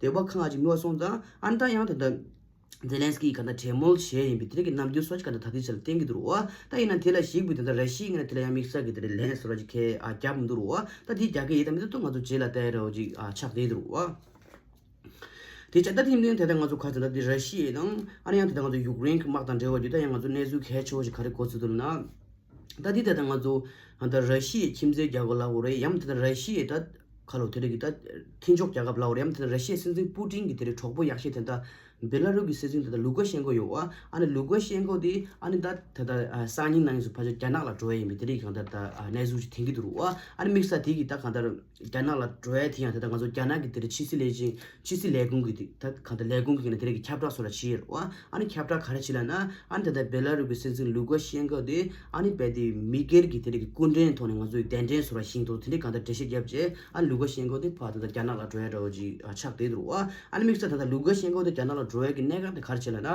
དེ་བ་ཁ་ང་ཅིག་མི་བ་སོང་ཙང་ཨ་ནི་ད་ཡང་ད་ལྟ་ ཛེ་ལན་སི་ཀི་ག་ད་གྲོས་མོལ་བྱས་ཡིན་པའི་དེ་རིགས་ཀྱི་རྣམ་འགྱུར་སོགས་ཀྱི་ག་ད་ད་ལྟའི་ཆར་ལ་བསྟན་གྱི་འདུག་རོ། ད་ཡིན་ན་དེ་ལ་གཞིགས་པའི་དེ་ད་ར་ཤི་ཡའི་ངོས་ནས་དེ་ལ་ཡང་དམིགས་བསལ་གྱི་དེ་རིགས་ལན་སོགས་ར་ཅིག་ཁས་ཨ་བརྒྱབ་མི་འདུག་རོ། ད་དེའི་རྒྱ་སྐད་ཡིན་དང་མི་འདུག་ཏུ་ང་ཚོ་རྗེས་ལ་ལྟ་ཡ་འདྲ་བོ་ཅིག་ཨ་ཆགས་བསྡད་འདུག་རོ། དེ་ཆ་ད་དེ་ཡིན་དུས་དེ་ད་ང་ཚོ་ག་ཚོད་ད་དེ་ར་ཤི་ཡ་དང་ཨ་ནི་ཡང་དེ་ད་ང་ཚོ་ཡུཀ་རེན་གྱི་དམག་དང་འབྲེལ་བ་ཡོད་ད་ཡང་ང་ཚོ་གནས་ཚུལ་གལ་ཆེ་བོ་ཞིག་ག་རེ་གོ་ཚུལ་འདུག་ལབ་ན། ད་འདི་ད་ལྟ་ང་ཚོ་ད་ར་ཤི་ཡའི་ཁྱིམ་མཚེས་རྒྱལ་ཁབ་ལབ་དགོས་རེད། ཡང་ད་ལྟ་ར་ཤི་ཡའི་ད་ཁ་ལོ་དེ་རིགས་ཀྱི་ད་མཐུན་ཕྱོགས་རྒྱལ་ཁབ་ལབ་དགོས་རེད། ཡང་ད་ལྟ་ར་ཤི་ཡའི་སྲིད་འཛིན་པུ་ཏིན་གྱི་དེ་རིགས་གྲོགས་པོ་ཡག་ཤོས་དེ་ད་བེ་ལ་རུ་གི་སྲིད་འཛིན་དེ་ད་ལུ་ཀ་ཤེན་ཀོ་ཡོད་བ། ཨ་ནི་ལུ་ཀ་ཤེན་ཀོ་དེ་ཨ་ནི་ད་ད་ལྟ་སང་ཉིན་གནངས་ཉིན་སུ་ཕལ་ཆེར་རྒྱ་ནག་ལ་འགྲོ་ཡ་ཡིན་པའི་དེ་རིགས་གང་ལྟར་ད་གནས་ཚུལ་ཞིག་ཐོན་གྱི་འདུག་རུ་བ། ཨ་ནི་དམིགས་བསལ་དེ་གི་ད་གང་ལྟར་རྒྱ་ནག་ལ་འགྲོ་ཡ་དེ་ཡང་ད་ལྟ་ང་ཚོ་རྒྱ་ནག་གི་དེ་རིགས་ཕྱི་སྲིད་ལས་བྱེད་ཕྱི་སྲིད་ལས་ཁུངས་ཀྱི་དེ་ད་གང་ལྟར་ལས་ཁུངས་ཀྱི་ནས་དེ་རིགས་ཀྱི་ཁྱབ་བསྒྲགས་སོགས་ལ་བྱས་ཡོད་རུ་བ། ཨ་ནི་ཁྱབ་བསྒྲགས་ག་རེ་བྱས་ལབ་ན། ཨ་ནི་ད་ལྟ་བེ་ལ་རུ་གི་སྲིད་འཛིན་ལུ་ཀ་ཤེན་ཀོ་དེ་ཨ་ནི་རྦད་དེ་མི་སྒེར་གྱི་དེ་རིགས་ཀྱི་སྐུ་མགྲོན་ཐོག་ནས་ང་ཚོའི་གདན་འདྲེན་སོགས་ལ་ཞིང་དུ་དེ་འདྲའི་གང་ལྟར་འགྲེལ་བཤད་བརྒྱབ་རྗེས་ཨ་ནི་ལུ་ཀ་ཤེན་ཀོ་དེ་ཕར་ད་ལྟ་རྒྱ་ནག་ལ་འགྲོ་ཡ་འདྲ་བོ་ཅིག་ཨ་ཆགས་བསྡད་འདུག་རུ་བ། ཨ་ནི་དམིགས་བསལ་ད་ལྟ་ལུ་ཀ་ཤེན་ཀོ་དེ་རྒྱ་ནག་ལ་འགྲོ་ཡ་གི་གནད་འགག་དེ་ག་རེ་བྱས་ལབ་ན།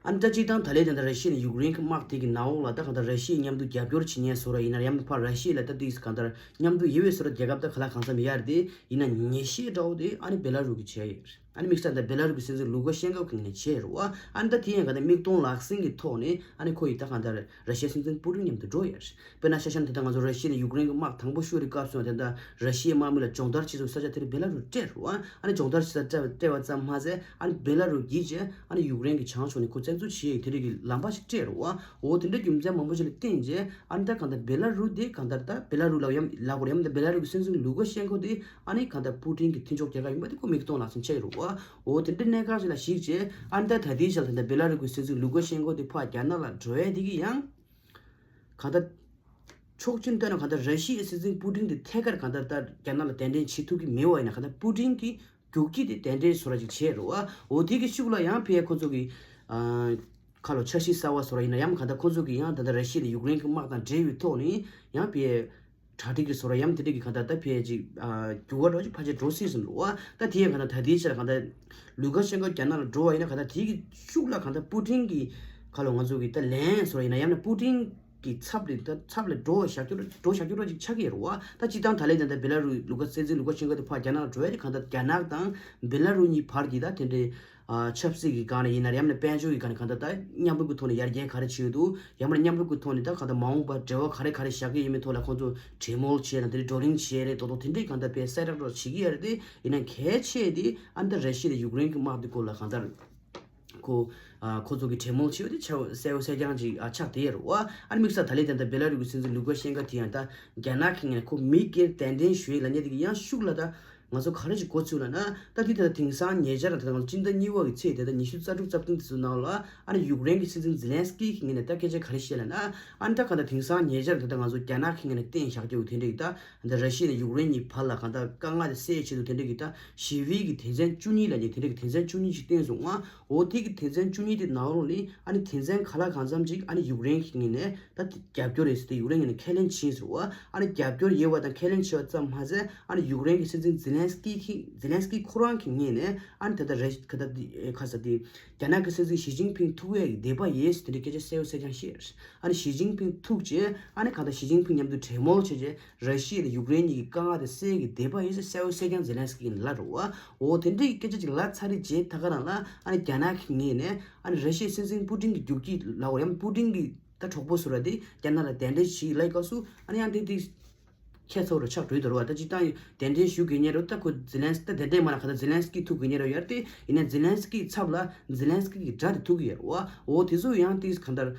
ཨ་ནི་ད་སྤྱིར་བཏང་ད་ལན་དེ་འདྲ་ར་ཤི་ཡ་ནས་ཡུཀ་རེན་གྱི་དམག་དེ་གི་ནང་འོག་ལ་ད་གང་ལྟར་ར་ཤི་ཡའི་མཉམ་དུ་རྒྱབ་སྐྱོར་བྱེད་མཁན་བཟོ་འདྲ་ཡིན་ན་ཡང་ཕར་ར་ཤི་ཡ་ལ་ད་དེ་གང་ལྟར་མཉམ་དུ་ཡོད་པའི་བཟོ་འདྲ་རྒྱལ་ཁབ་ད་ག་ལ་གང་འཚམ་ཡོད་རེད་དེ་ཡིན་ན་ཉེས་ཤས་འདྲ་བོ་དེ་ཨ་ནི་བེ་ལ་རུ་གིས་བྱས་ཡོད་རེད། ཨ་ནི་དམིགས་བསལ་ད་བེ་ལ་རུ་གི་སྲིད་འཛིན་ལུ་ཀ་ཤེན་ཀོ་གི་ངོས་ནས་བྱས་རུ་བ། ཨ་ནི་ད་དེ་ཡང་གང་ལྟར་མིག་མཐོང་ལག་ཟིན་གྱི་ཐོག་ནས་ཨ་ནི་ཁོ་ཡིས་ད་གང་ལྟར་ར་ཤི་ཡའི་སྲིད་འཛིན་པུ་ཏིན་མཉམ་དུ་འགྲོ་ཡོད་རེད། དཔེར་ན་ཤ་ཤ་ནི་དེ་ལྟར་ང་ཚོ་ར་ཤི་ཡ་ནས་ཡུཀ་རེན་གྱི་དམག་དང་པོ་ཤོར་བའི་སྐབས་སུ་དེ་ལྟར་ར་ཤི་ཡའི་དམག་མི་ལ་སྦྱོང་བརྡར་བྱེད་ཚུལ་ས་ཆ་དེར་བེ་ལ་རུ་སྤྲད་རུ་བ། ཨ་ནི་སྦྱོང་བརྡར་བྱེད་ས་སྤྲད་སྤྲད་པ་ཙམ་མ་ཟད་ཨ་ནི་བེ་ལ་རུ་བརྒྱུད་བྱས་ཨ་ནི་ཡུཀ་རེན་གྱི་བྱང་ཕྱོགས་ནས་ཁོ་བཙན་འཛུལ་བྱེད་ཡས་དེ་རིགས་ཀྱི་ལམ་པ་ཞིག་སྤྲད་རུ་བ། འོ་དེ་འདྲ་རྒྱུ་མཚན་མང་པོ་ཞིག་ལ་བརྟེན་བྱས་ཨ་ནི་ད་གང་ལྟར་བེ་ལ་རུ་དེ་གང་ལྟར་ད་བེ་ལ་རུ་ལབ་ཡམ་ལབ་དགོས་རེད། ཡང་ད་བེ་ལ་རུ་གི་སྲིད་འཛིན་ལུ་ཀ་ཤེན་ཀོ་དེ་ཨ་ནི་གང་ལྟར་པུ་ཏིན་གྱི་མཐུན་ཕྱོགས་རྒྱལ་ཁབ་ཡིན་པ་དེ་ཁོ་མིག་མཐོང་ལག་ཟིན་བྱས་རུ་བ། འོ་དེ་འདྲ་གནད་འགག་ཞིག་ལ་གཞིགས་བྱས་ཨ་ནི་ད་ད་ལྟའི་ཆར་ད་ལྟ་བེ་ལ་རུ་གི་སྲིད་འཛིན་ལུ་ཀ་ཤེན་ཀོ་དེ་ཕར་རྒྱ་ནག་ལ་འགྲོ་ཡས་དེ་གི་ཡང་གང་ལྟར་ཕྱོགས་གཅིག་ནས་བལྟས་ན་གང་ལྟར་ར་ཤི་ཡའི་སྲིད་འཛིན་པུ་ཏིན་དེ་ཐད་ཀར་གང་ལྟར་ད་རྒྱ་ནག་ལ་གདན་འདྲེན་བྱེད་ཐུབ་ཀྱི་མེད་པ་ཡིན་ན་གང་ལྟར་པུ་ཏིན་གྱི་རྒྱུག་ཁྱི་དེ་གདན་འདྲེན་བཟོ་འདྲ་ཅིག་བྱས་རུ་བ། འོ་དེ་གི་ཤུགས་ལ་ཡང་ཕར་ཁོ་ཚོ་གི་ཨ་ཁ་ལོ་འཆར་གཞི་གསར་བ་བཟོ་འདྲ་ཡིན་ན་ཡང་གང་ལྟར་ཁོ་ཚོ་གི་ཡང་ད་ལྟ་ར་ཤི་ཡ་དང་ཡུཀ་རེན་གྱི་དམག་དང་འབྲེལ་བའི་ཐོག་ནས་ཡང་ཕར་གྲ་སྒྲིག་གི་བཟོ་འདྲ་ཡང་དེ་འདྲ་གི་གང་ལྟར་ད་ཕར་ཅིག་ཨ་འགྱུར་བ་འདྲ་ཅིག་ཕལ་ཆེར་འགྲོ་སྲིད་ཟིན་རུ་བ། ད་དེ་ཡང་གང་ལྟར་ད་ལྟའི་ཆར་གང་ལྟར་ལུ་ཀ་ཤེན་ཀོ་རྒྱ་ནག་ལ་འགྲོ་བ་ཡིན་ན་གང་ལྟར་དེ་གི་ཤུགས་ལ་གང་ལྟར་པུ་ཏིན་གྱི་ཁ་ལོ་ང་ཚོ་གི་ད་ལན་བཟོ་འདྲ་ཡིན་ན་ཡང་ན་པུ་ཏིན་གི་ཚབ་ལ་ད་ཚབ་ལ་འགྲོ་བཞག་རྒྱུ་འགྲོ་བཞག་རྒྱུ་འདྲ་ཅིག་ཆགས་ཀྱི་ཡོད་རེད་བ། ད་སྤྱིར་བཏང་ད་ལན་ད་ལྟ་བེ་ལ་རུ་ལུ་ཀ་སྲིད་འཛིན་ལུ་ཀ་ཤེན་ཀོ་དེ་ཕར་རྒྱ་ནག་ལ་འགྲོ་ཡ་དེ་གང་ལྟར་རྒྱ་ནག་དང་བེ་ལ་རུ་གཉིས་བར་གྱི་ད་དེ་འདྲའི་ཨ་ཆབ་སྲིད་ཀྱི་སྒང་ནས་ཡིན་ན་ཡང་ན་དཔལ་འབྱོར་གྱི་སྒང་ནས་གང་ལྟར་ད་མཉམ་རུབ་ཀྱི་ཐོག་ནས་ཡར་རྒྱས་ག་རེ་བྱས་ཡོད་འདུག་ཡང་མིན་ན་མཉམ་རུབ་ཀྱི་ཐོག་ནས་ད་གང་ལྟར་མ་འོངས་པར་འབྲེལ་བ་ག་རེ་ག་རེ་བཞག་གི་ཡོད་མེད་ཐོག་ལ་ཁོང་ཚོ་གྲོས་མོལ་བྱས་དང་དེ་འདྲའི་བགྲོ་གླེང་བྱས་རེད། ད་དུང་དེ་འདྲའི་གང་ལྟར་དཔེ་གསལ་བསྒྲགས་འདྲ་བྱེད་ཀྱི་ཡོད་རེད་དེ། ཡིན་ན་གལ་ཆེ་དེ་ཨ་ནི་ད་ར་ཤི་ཡ་དང་ཡུཀ་རེན་གྱི་དམག་དེ་སྐོར་ལ་གང་ལྟར། ཁོ། ཨ་ཁོ་ཚོ་གི་གྲོས་མོལ་བྱས་པ་དེ་ཆ་གསལ་པོ་གསལ་རྐྱང་ཅིག་ཨ་ཆགས་བསྡད་ཡོད་རེད་བ། ཨ་ནི་དམིགས་བསལ་ད་ལན་དེ་ད་བེ་ལ་རུ་གི་སྲིད་འཛིན་ལུ་ཀ་ཤེན་ཀོ་དེ་ཡང་ད་རྒྱ་ནག་གི་ངོས་ནས་ཁོ་མི་སྒེར་གདན་འདྲེན་ཞུ་ཡས་ལབ་མཁན་དེ་གི་ཡང་ཤུགས་ལ་ད་ང་ཚོ་ག་རེ་ཅིག་གོ་ཚུལ་ལབ་ན། ད་དེ་ད་ལྟ་དེང་སང་ཉེ་ཆར་ད་ལྟ་ང་ཚོ་སྤྱི་ཟླ་གཉིས་པ་གི་ཚེས་དེ་ད་ཉི་ཤུ་རྩ་དྲུག་རྩ་བདུན་དེ་ཚོ་ནང་ལ་ཨ་ནི་ཡུཀ་རེན་གི་སྲིད་འཛིན་ཛེ་ལན་སི་ཀི་གི་ངོས་ནས་ད་སྐད་ཆ་ག་རེ་བཤད་ལབ་ན། ཨ་ནི་ད་ག་ད་དེང་སང་ཉེ་ཆར་ད་ལྟ་ང་ཚོ་རྒྱ་ནག་གི་ངོས་ནས་བསྟན་བཞག་རྒྱུ་དེ་འདྲ་གི་ད་ད་ར་ཤི་ཡ་དང་ཡུཀ་རེན་གཉིས་བར་ལ་གང་ད་དཀའ་ངལ་དེ་སེལ་ཆེད་དུ་དེ་འདྲ་གི་ད་ཞི་བའི་གི་དོན་ཚན་བཅུ་གཉིས་ལབ་མཁན་དེ་འདྲ་གི་དོན་ཚན་བཅུ་གཉིས་ཅིག་བཏོན་སོང་ང་། འོ་དེ་གི་དོན་ཚན་བཅུ་གཉིས་དེ་ནང་ལོགས་ནས་ཨ་ནི་དོན་ཚན་གང་ལ་གང་འཚམ་ཅིག་ཨ་ནི་ཡུཀ་རེན་གྱི་ངོས་ནས་ད་རྒྱབ་སྐྱོར་རེད་ཟེར་ཏེ་ཡུཀ་རེན་ངོས་ནས་ཁས་ལེན་བྱས་ཟེར་བ། ཨ་ནི་རྒྱབ་སྐྱོར་ཡོད་པ་དང་ཁས་ལེན་བྱས་པ་ཙམ་མ་ཟད་ཨ་ནི་ཡུཀ་རེན་གྱི་སྲིད་འཛིན་ཛེ་ལན་སི་ཀི་གི་ཛེ་ལན་སི་ཀི་ཁོ་རང་གི་ངོས་ནས་ཨ་ནི་ད་ལྟ་རེ་ག་ད་འདི་ཁ་ས་འདི་རྒྱ་ནག་གི་སྲིད་འཛིན་ཞི་ཅིན་ཕིང་ཐུག་ཡས་ཀྱི་འདོད་པ་ཡོད་ཟེར་དེ་འདྲའི་སྐད་ཆ་གསལ་པོ་གསལ་རྐྱང་བཤད་ཡོད་རེད། ཨ་ནི་ཞི་ཅིན་ཕིང་ཐུག་རྗེས་ཨ་ནི་གང་ལྟར་ཞི་ཅིན་ཕིང་མཉམ་དུ་གྲོས་མོལ་བྱས་རྗེས་ར་ཤི་ཡ་དང་ཡུཀ་རེན་གཉིས་ཀྱི་དཀའ་ངལ་དེ་སེལ་གྱི་འདོད་པ་ཡོད་ཟེར་གསལ་པོ་གསལ་རྐྱང་ཛེ་ལན་སི་ཀི་ཡིས་ལབ་རེད་བ། འོ་དེ་འདྲའི་སྐད་ཆ་ཅིག་ལབ་ཚར་རྗེས་ད་ག་རང་ལ་ཨ་ནི་རྒྱ་ནག་གི་ངོས་ནས་ཨ་ནི་ར་ཤི་ཡའི་སྲིད་འཛིན་པུ་ཏིན་གྱི་རྒྱུག་ཁྱི་ལབ་དགོས་རེད། ཡང་པུ་ཏིན་གྱི་ད་གྲོགས་པོ་ཟེར་བ་དེ་རྒྱ་ནག་ལ་གདན་འདྲེན་ཞུས་ལབ་སྐབས་སུ་ཨ་ནི་ཡང་དེ་དེ་ཁྱད་མཚར་པོ་ཆགས་འགྲོ་གི་འདུག་རེད་བ། ད་སྤྱིར་བཏང་གདན་འདྲེན་ཞུ་དགོས་མཁན་རེད། ད་ཁོ་ཛེ་ལན་སི་ད་གདན་འདྲེན་མ་ལ་ག་ད་ཛེ་ལན་སི་ཀི་ཐུག་དགོས་མཁན་རེད་ཡ། དེ་ཡིན་ན་ཛེ་ལན་སི་ཀིའི་ཚབ་ལ་ཛེ་ལན་སི་ཀི་གི་དགྲ་དེ་ཐུག་གི་ཡོད་རེད་བ། འོ་དེ་ཚོ་ཡང་དེ་གང་ལྟར་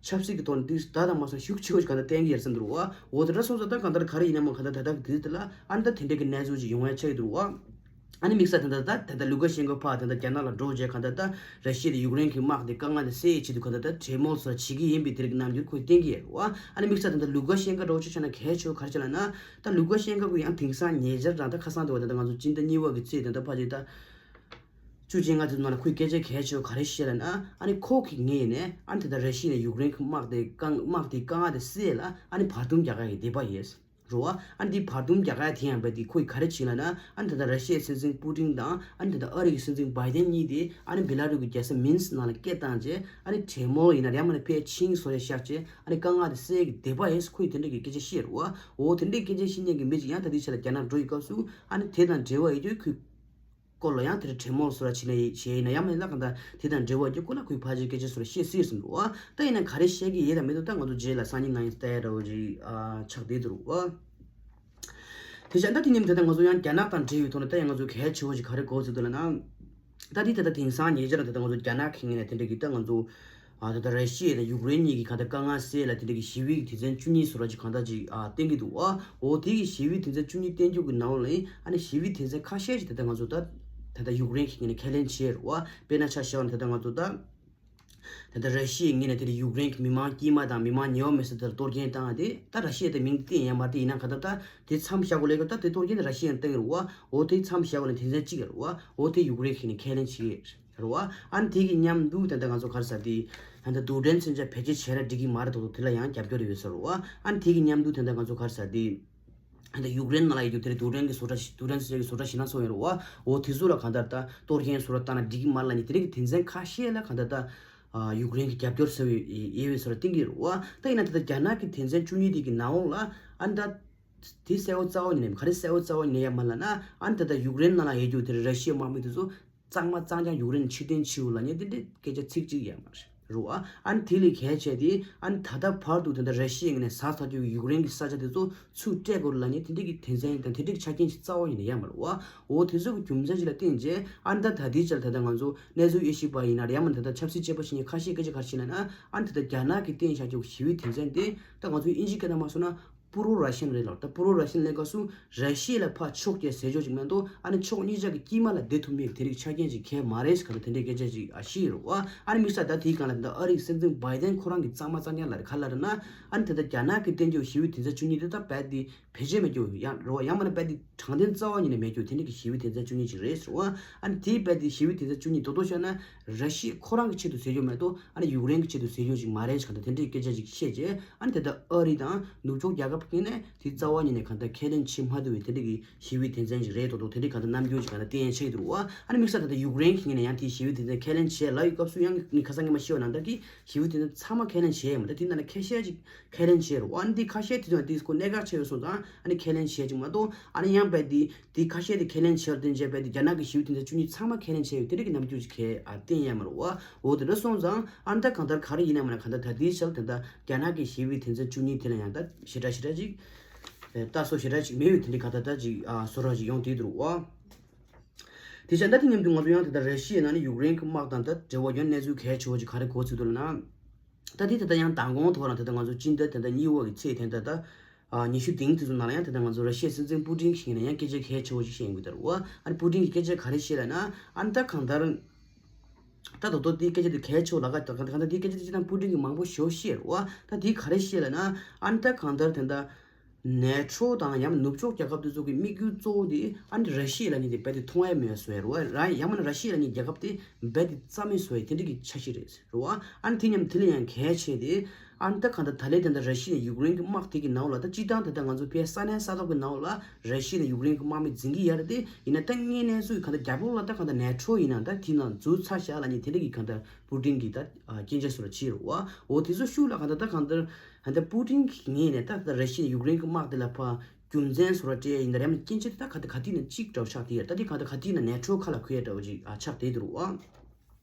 ཆབ་སྲིད་ཀྱི་ཐོག་ནས་དེ་ད་དང་མ་སོང་ཤུགས་ཆེ་བོ་ཞིག་གང་ལྟར་བསྟན་གྱི་ཡོད་བསམ་འདུག་རེད་བ། འོ་དེ་འདྲ་སོང་ཙང་ད་གང་ལྟར་ག་རེ་ཡིན་ན་མ་གང་ལྟར་ད་ལྟ་གི་དུས་དེ་ལ་ཨ་ནི་ད་དེ་འདྲའི་གི་གནས་ཚུལ་ཅིག་ཡོང་ཡ་ཆགས་ཀྱི་འདུག་རེད་བ། ཨ་ནི་དམིགས་བསལ་དེ་འདྲ་ད་དེ་འདྲ་ལུ་ཀ་ཤེན་ཀོ་ཕར་དེ་འདྲ་རྒྱ་ནག་ལ་འགྲོ་རྗེས་གང་ལྟར་ད་ར་ཤི་ཡ་དང་ཡུཀ་རེན་གྱི་དམག་དེ་དཀའ་ངལ་དེ་སེལ་ཡའི་ཆེད་དུ་གང་ལྟར་ད་གྲོས་མོལ་སོགས་བྱེད་ཀྱི་ཡིན་པའི་དེ་རིགས་རྣམ་འགྱུར་ཁོས་བསྟན་གྱི་ཡོད་རེད་བ། ཨ་ནི་དམིགས་བསལ་དེ་འདྲ་ལུ་ཀ་ཤེན་ཀོ་འདྲ་བོ་ཅིག་ཆ་ན་གལ་ཆེ་བོ་ག་རེ་ཆགས་ལབ་ན། ད་ལུ་ཀ་ཤེན་ཀོ་གི་ཡང་དེང་སང་ཉེ་ཆར་རང་ད་ཁ་སང་དེ་བ་དེ་འདྲ་ང་ཚོ་སྤྱི་ཟླ་གཉིས་པ་གི་ཚེས་དེ་འདྲ་ཕལ་ཆེར་ད་བཅུ་གཅིག་ལྔ་ཚེས་ནང་ལ་ཁོས་སྐད་ཆ་གལ་ཆེ་བོ་ག་རེ་བཤད་ལབ་ན། ཨ་ནི་ཁོ་གི་ངོས་ནས་ཨ་ནི་དེ་འདྲ་ར་ཤི་ཡ་ནས་ཡུཀ་རེན་གྱི་དམག་དེ་དཀའ་དམག་དེ་དཀའ་ངལ་དེ་སེལ་ལ་ཨ་ནི་བར་འདུམ་རྒྱག་ཡ་གི་འདོད་པ་ཡོད། རེད་བ། ཨ་ནི་འདི་བར་འདུམ་རྒྱག་ཡ་དེ་ཡང་རྦད་དེ་ཁོས་ག་རེ་བྱས་ལབ་ན། ཨ་ནི་ད་ལྟ་ར་ཤི་ཡའི་སྲིད་འཛིན་པུ་ཏིན་དང་ཨ་ནི་ད་ལྟ་ཨ་རི་གི་སྲིད་འཛིན་བྷའི་ཏན་གཉིས་དེ་ཨ་ནི་བེ་ལ་རུ་གི་རྒྱལ་ས་མིན་སི་ནང་ལ་སྐད་བཏང་རྗེས་ཨ་ནི་གྲོས་མོལ་ཡིན་ན་ཡང་མིན་ན་ཕར་ཕྱིན་བཟོ་ཡ་བཞག་རྗེས་ཨ་ནི་དཀའ་ངལ་དེ་སེལ་གྱི་འདོད་པ་ཡོད་ཟེར་ཁོས་དེ་འདྲ་གི་སྐད་ཆ་བཤད་རེད་བ། འོ་དེ་འདྲའི་སྐད་ཆ་བཤད་མཁན་གྱི་མི་ཅིག་ཡང་ད་ལྟའི་ཆ་ལ་རྒྱ་ནག་འགྲོ་ཡི་སྐབས་སུ་ཨ་ནི་དེ་དང་འབྲེལ་བ་ཡོད་དུས་ཁོས། སྐོར་ལ་ཡང་དེར་གྲོས་མོལ་སོགས་ར་བྱས་ན་ཡིན་ན་ཡང་མིན་ལ་གང་ལྟར་དེ་དང་འབྲེལ་བ་རྒྱུ་སྐོར་ལ་ཁོས་ཕལ་ཆེར་སྐད་ཆ་སོགས་ར་བཤད་སྲིད་ཟིན་འདུག་བ། ད་ཡིན་ན་ག་རེ་བཤད་ཀྱི་ཡོད་དང་མི་འདུག་ད་ང་ཚོ་རྗེས་ལ་སང་ཉིན་ནང་ཡང་ལྟ་ཡ་འདྲ་བོ་ཅིག་ཨ་ཆགས་བསྡད་འདུག་བ། དེ་བཞིན་ད་དེ་མཉམ་དུ་ད་ང་ཚོ་ཡང་རྒྱ་ནག་དང་འབྲེལ་བའི་ཐོག་ནས་ད་ཡང་ང་ཚོ་གལ་ཆེ་བོ་ཞིག་ག་རེ་གོ་ཟེར་འདུག་ལབ་ན། ད་དེ་ད་ལྟ་དེང་སང་ཉེ་ཆར་ད་ལྟ་ང་ཚོ་རྒྱ་ནག་གི་ངོས་ནས་དེ་འདྲ་གི་ད་ང་ཚོ་ཨ་ད་ལྟ་ར་ཤི་ཡ་དང་ཡུཀ་རེན་གཉིས་ཀྱི་གང་ལྟར་དཀའ་ངལ་སེལ་ལ་དེ་འདྲ་གི་ཞི་བའི་དེ་ཚན་བཅུ་གཉིས་སོགས་ར་ཅིག་གང་ལྟར་ཅིག་ཨ་བསྟན་གྱི་འདུག་ཨ། འོ་དེ་གི་ཞི་བའི་དེ་ཚན་བཅུ་གཉིས་བསྟན་རྒྱུ་གི་ནང་ལ་ཨ་ནི་ཞི་བའི་དེ་ཚན་ཁ་ཤས་ཤིག་ད་ལྟ་ང་ཚོ་ད་ད་ལྟ་ཡུཀ་རེན་གྱི་ངོས་ནས་ཁས་ལེན་བྱས་རེད་བ། དཔེར་ན་ཆ་བཞག་ན་ད་ལྟ་ང་ཚོ་ད། ད་ལྟ་ར་ཤི་ཡའི་ངོས་ནས་དེ་ལ་ཡུཀ་རེན་གྱི་མི་མང་དཀྱུས་མ་དང་མི་མང་ཉེ་བ་མི་སེར་དེར་གཏོར་སྐྱོན་བཏང་བ་དེ་ད་ར་ཤི་ཡ་དེ་མིང་དེ་བསྟན་ཡ་མ་རེད། ཡིན་ན་ག་ད་ད་དེ་མཚམས་བཞག་དགོས་ལས་ཀ་ད་དེ་གཏོར་སྐྱོན་དེ་ར་ཤི་ཡ་བཏང་གི་རེད་བ། འོ་དེ་མཚམས་བཞག་དགོས་ལས་དེ་ཚན་གཅིག་རེད་བ། འོ་དེ་ཡུཀ་རེན་གྱིས་ནས་ཁས་ལེན་བྱེད་ཀྱི་རེད་བ། ཨ་ནི་དེ་གི་མཉམ་དུ་ད་ལྟ་ང་ཚོ་ག་རེ་ཟེར་དེ་ད་ལྟ་རྡུལ་ཕྲན་མཚོན་ཆ་བེད་སྤྱོད་བྱས་ན་འགྲིག་གི་མ་རེད་དོ་དོ་དེ་ལ་ཡང་རྒྱབ་སྐྱོར་ཡོད་ཟེར་བ། ཨ་ནི་དེ་གི་མཉམ་དུ་ད་ལྟ་ང་ཚོ་ག་རེ་ཟེར་དེ། ད་ཡུཀ་རེན་ནང་ལ་ཡོད་རྒྱུ་དེ་རེད། རྡུལ་ཕྲན་གྱི་བཟོ་གྲྭ་ཞིག་རྡུལ་ཕྲན་ཟེར་གྱི་བཟོ་གྲྭ་ཞིག་ན་སོང་ཡོད་རེད་བ། འོ་དེ་ཚོ་ལ་གང་ལྟར་ད་གཏོར་སྐྱོན་བཟོ་གྲྭ་བཏང་ན་འགྲིག་གི་མ་རེད་ལབ་ནས་དེ་རིང་གི་དོན་ཚན་ཁ་ཤས་ལ་གང་ལྟར་ད་ཡུཀ་རེན་གྱི་རྒྱབ་སྐྱོར་ཟེར་བའི་དབྱེ་བའི་བཟོ་གྲྭ་བཏིང་གི་རེད་བ། ད་ཡིན་ན་ད་ལྟ་རྒྱ་ནག་གི་དོན་ཚན་བཅུ་གཉིས་དེ་གི་ནང་ལོགས་ལ་ཨ་ནི་ད་དེ་གསལ་བོ་རྩ་བ་ཉིད་ནས་ག་རེ་གསལ་བོ་རྩ་བ་ཉིད་ནས་ཡ་མ་ལབ་ན། ཨ་ནི་ད་ལྟ་ཡུཀ་རེན་ནང་ལ་ཡོད་རྒྱུ་དེ་རེད། ར་ཤི་ཡའི་དམག་མི་དེ་ཚོ་གཙང་མ་གཙང་རྐྱང་ཡུཀ་རེན་ཕྱིར་འཐེན་བྱེད་དགོས་ལབ་ནས་དེ་འདྲའི་སྐད་ཆ་ཚིག་གཅིག་ཡང་མ་རེད་བ། ཨ་ནི་དེ་ལས་གལ་ཆེ་དེ་ཨ་ནི་ད་ལྟ་བར་དུ་དེ་འདྲ་ར་ཤི་ཡའི་ངོས་ནས་ཟ་ཚར་རྒྱུ་ཡུཀ་རེན་གྱི་ས་ཆ་དེ་ཚོ་ཚུར་སྤྲད་དགོས་ལབ་ནས་དེ་འདྲའི་གི་དོན་ཚན་དང་དེ་འདྲའི་གི་ཆ་རྐྱེན་ཞིག་རྩ་བ་ཉིད་ནས་ཡང་མ་རེད་བ། འོ་དེ་ཚོ་གི་རྒྱུ་མཚན་ཞིག་ལ་བརྟེན་རྗེས་ཨ་ནི་ད་ད་ལྟའི་ཆར་ད་ལྟ་ང་ཚོ་གནས་ཚུལ་དབྱེ་ཞིབ་པ་ཡིན་ན་རེད། ཡང་མིན་ད་ལྟ་ཆབ་སྲིད་དཔྱད་པ་བྱེད་མཁན་ཁ་ཤས་སྐད་ཆ་ག་རེ་བཤད་ན་ན། ཨ་ནི་ད་ལྟ་རྒྱ་ནག་གིས་བཏོན་བཞག་རྒྱུ་ཞི་བའི་དོན་ཚན་དེ་ད་ང་ཚོའི་དབྱིན་ཇིའི་སྐད་ནང་མ་སོང་ན། པུ་རོ་ར་ཤན་རེད་ལབ། ད་པུ་རོ་ར་ཤན་ལབ་སྐབས་སུ་ར་ཤི་ཡ་ལ་ཕར་ཕྱོགས་རྒྱག་ཟེར་ཕྱོགས་ཅིག་མ་གཏོགས་ཨ་ནི་ཕྱོགས་གཉིས་ཆ་གི་དཀྱིལ་མ་ལ་བསྡད་ཐུབ་མེད་དེ་རིགས་ཆ་རྐྱེན་ཅིག་གལ་མ་རེད་ཟེར་ག་ད་དེ་འདྲའི་སྐད་ཆ་ཅིག་ཨ་ཤི་ཡོད་རེད་བ། ཨ་ནི་དམིགས་བསལ་ད་དེའི་སྒང་ལ་ད་ཨ་རིའི་སྲིད་འཛིན་བྷའི་ཌེན་ཁོ་རང་གིས་གཙང་མ་གཙང་རྐྱང་ལབ་རེད། ག་ལབ་རེད་ན། ཨ་ནི་ད་ལྟ་རྒྱ་ནག་གིས་བཏོན་རྒྱུ་ཞི་བའི་དོན་ཚན་བཅུ་གཉིས་དེ་ད་རྦད་དེ་བེད་སྤྱོད་མེད་རྒྱུ་ཡང་རེད་བ། ཡང་མིན་ན་རྦད་དེ་དྲང་བདེན་རྩ་བ་ཉིད་ནས་མེད་རྒྱུ་དེ་འདྲ་གི་ཞི་བའི་དོན་ཚན་བཅུ་གཉིས་ཅིག་རེད་ཟེར་བ། ཨ་ནི་དེའི་རྦད་དེ་ཞི་བའི་དོན་ཚན་བཅུ་གཉིས་རྡོག་རྡོག་བཤད་ན་ར་ཤི་ཡ་ཁོ་རང་གི་ཆེད་དུ་ཟེར་རྒྱུ་མ་གཏོགས་ཨ་ནི་ཡུཀ་རེན་གྱི་ཆེད་དུ་ཟེར་རྒྱུ་ཅིག་མ་རེད་ཟེར་ག་ད་དེ་འདྲའི་སྐད་ཆ་ཅིག་བཤད་རྗེས། ཨ་ནི་དེ་ལྟར་ཨ་རི་དང་ནུབ་ཕྱོགས་རྒྱལ་ཁབ་ཀྱིས་ནས་དེ་རྩ་བ་ཉིད་ནས་གང་ལྟར་ཁས་ལེན་བྱེད་མ་ཐུབ་པའི་དེ་འདྲ་གི་ཞི་བའི་དོན་ཚན་ཅིག་རེད་དོ་དོ་དེ་འདྲའི་གང་ལྟར་རྣམ་འགྱུར་ཅིག་གང་ལྟར་བསྟན་ཡ་ཆགས་ཀྱི་འདུག་བ། ཨ་ནི་དམིགས་བསལ་ད་ལྟ་ཡུཀ་རེན་གྱི་ངོས་ནས་ཡང་དེའི་ཞི་བའི་དོན་ཚན་ཁས་ལེན་བྱས་ལབ་ཡོད་སྐབས་སུ་ཡང་ངས་ཁ་སང་སྔོན་མ་བཤད་པ་ནང་ལྟར་གྱི་ཞི་བའི་དོན་ཚན་ཚང་མ་ཁས་ལེན་བྱས་ཡོད་མ་རེད། དེ་ནང་ནས་ཁ་ཤས་ཅིག་ཁས་ལེན་བྱས་རེད། ཨ་ནི་དེ་ཁ་ཤས་དེ་ཚོ་དེ་ཁོ་གནད་འགག་ཆེ་བའི་སོང་ཙང་ཨ་ནི་ཁས་ལེན་བྱས་ཅིག་མ་གཏོགས་ཨ་ནི་ཡང་རྦད་དེ་དེ་ཁ་ཤས་དེ་ཁས་ལེན་བྱས་རེད། དེ་རྗེས་རྦད་དེ་རྒྱ་ནག་གི་ཞི་བའི་དོན་ཚན་བཅུ་གཉིས་ཚང་མ་ཁས་ལེན་བྱས་ཡོད་དེ་འདྲ་གི་རྣམ་འགྱུར་ཅིག་གས་ཨ་བསྟན་ཡ་མ་རེད་བ། འོ་དེ་འདྲ་སོང་ཙང་ཨ་ནི་ད་གང་ལྟར་ག་རེ་ཡིན་ན་མིན་ན་གང་ལྟར་ད་དེའི་ཆར་དེ་འདྲ་རྒྱ་ནག་གི་ཞི་བའི་དོན་ཚན་བཅུ་གཉིས་དེ་ལ་ཡང་ད་ཞེ་དྲག་ཞེ་དྲག་ཅིག་ལྟ་སོ་ཞེ་དྲག་ཅིག་མེད་པའི་དེ་འདྲའི་གང་ལྟར་ད་ཅིག་ཨ་བཟོ་འདྲ་ཅིག་ཡོང་བསྡད་འདུག་བ། དེ་བཞིན་ད་དེ་མཉམ་དུ་ང་ཚོ་ཡང་དེ་ལྟར་ར་ཤི་ཡའི་ནང་ནས་ཡུཀ་རེན་གྱི་དམག་དང་ད་འབྲེལ་བ་ཡོད་གནས་ཚུལ་གལ་ཆེ་བོ་ཅིག་ག་རེ་གོ་ཚུལ་འདུག་ལབ་ན། ད་དེ་ད་ལྟ་ཡང་མདང་དགོང་ཐོག་ལ་ད་ལྟ་ང་ཚོ་སྤྱི་ཟླ་ད་ལྟ་གཉིས་པ་གི་ཚེས་དེ་ད་ལྟ་ཉི་ཤུ་དེང་དེ་ཚོ་ནང་ལ་ཡང་ད་ལྟ་ང་ཚོ་ར་ཤི་ཡའི་སྲིད་འཛིན་པུ་ཏིན་གྱི་ངོས་ནས་ཡང་སྐད་ཆ་གལ་ཆེ་བོ་ཅིག་བཤད་ཡོང་གི་འདུག་བ། ཨ་ནི་པུ་ཏིན་གྱིས་སྐད་ཆ་ག་རེ་བཤད་ལབ་ན། ཨ་ནི་ད་གང་ལྟར་ད་དོ་དོ་དེའི་སྐད་ཆ་དེ་གལ་ཆེ་བོ་ལབ་ཀ་ད་གང་ལྟར་དེའི་སྐད་ཆ་དེ་སྤྱིར་བཏང་པུ་ཏིན་གྱིས་མང་པོ་ཞེ་པོ་བཤད་རེད་བ། ད་དེ་ག་རེ་བཤད་ལབ་ན། ཨ་ནི་ད་གང་ལྟར་དེ་ད། ནེ་ཊོ་དང་ཡང་ན་ནུབ་ཕྱོགས་རྒྱལ་ཁབ་དེ་ཚོ་གི་དམིགས་ཡུལ་གཙོ་བོ་དེ་ཨ་ནི་ར་ཤི་ཡ་ལབ་མཁན་དེ་རྦད་དེ་མཐོང་ཡ་མེད་པ་བཟོ་ཡ་རེད་བ། ར་ཡང་མིན་ན་ར་ཤི་ཡ་ལབ་མཁན་རྒྱལ་ཁབ་དེ་རྦད་དེ་རྩ་མེད་བཟོ་ཡ་དེ་འདྲ་གི་འཆར་གཞི་རེད་རེད་བ། ཨ་ནི་དེ་མཉམ་དེ་ལས་ཡང་གལ་ཆེ་དེ་ཨ་ནི་ད་གང་ལྟར་ད་ལན་དེ་འདྲ་ར་ཤི་ཡ་ཡུཀ་རེན་གྱི་དམག་དེ་གི་ནང་ལ་ད་སྤྱིར་བཏང་དེ་ལྟར་ང་ཚོ་ཕའི་ས་གནས་ས་ཐོག་གི་ནང་ལ་ར་ཤི་ཡ་དང་ཡུཀ་རེན་གྱི་དམག་མི་འཛིང་གི་ཡོད་རེད་དེ། ཡིན་ན་ད་དངོས་གནས་སུ་གང་ལྟར་རྒྱབ་ལོགས་ལ་ད་གང་ལྟར་ནེ་ཊོ་ཡིན་ན་ད་དེ་ནང་འཛུལ་ཚར་བཞག་ལབ་མཁན་དེ་འདྲ་གི་གང་ལྟར་པུ་ཏིན་གྱིས་ད་སྐད་ཆ་བཟོ་འདྲ་བྱས་རེད་བ། འོ་དེ་ཚོ་ཤུགས་ལ་གང་ལྟར་ད་གང་ལྟར། ད་ལྟ་པུ་ཏིན་གྱི་ངོས་ནས་ད་ལྟ་ར་ཤི་ཡ་ཡུཀ་རེན་གྱི་དམག་དེ་ལ་ཕར་རྒྱུ་མཚན་བཟོ་འདྲ་སྤྲད་ཡ་ཡིན་ན་རེད། ཡང་ན་སྐྱོན་ཆ་དེ་ད་ག་དེ་ག་དེ་ན་གཅིག་འདྲ་བོ་ཆགས་བསྡད་ཡོད་རེད། ད་དེ་ག་ད་ག་དེ་ན་ནེ་ཊོ་ཁ་ལ་འཁུར་ཡ་འདྲ་བོ་ཅིག་ཨ་ཆགས་བསྡད་འདུག་རེད་བ།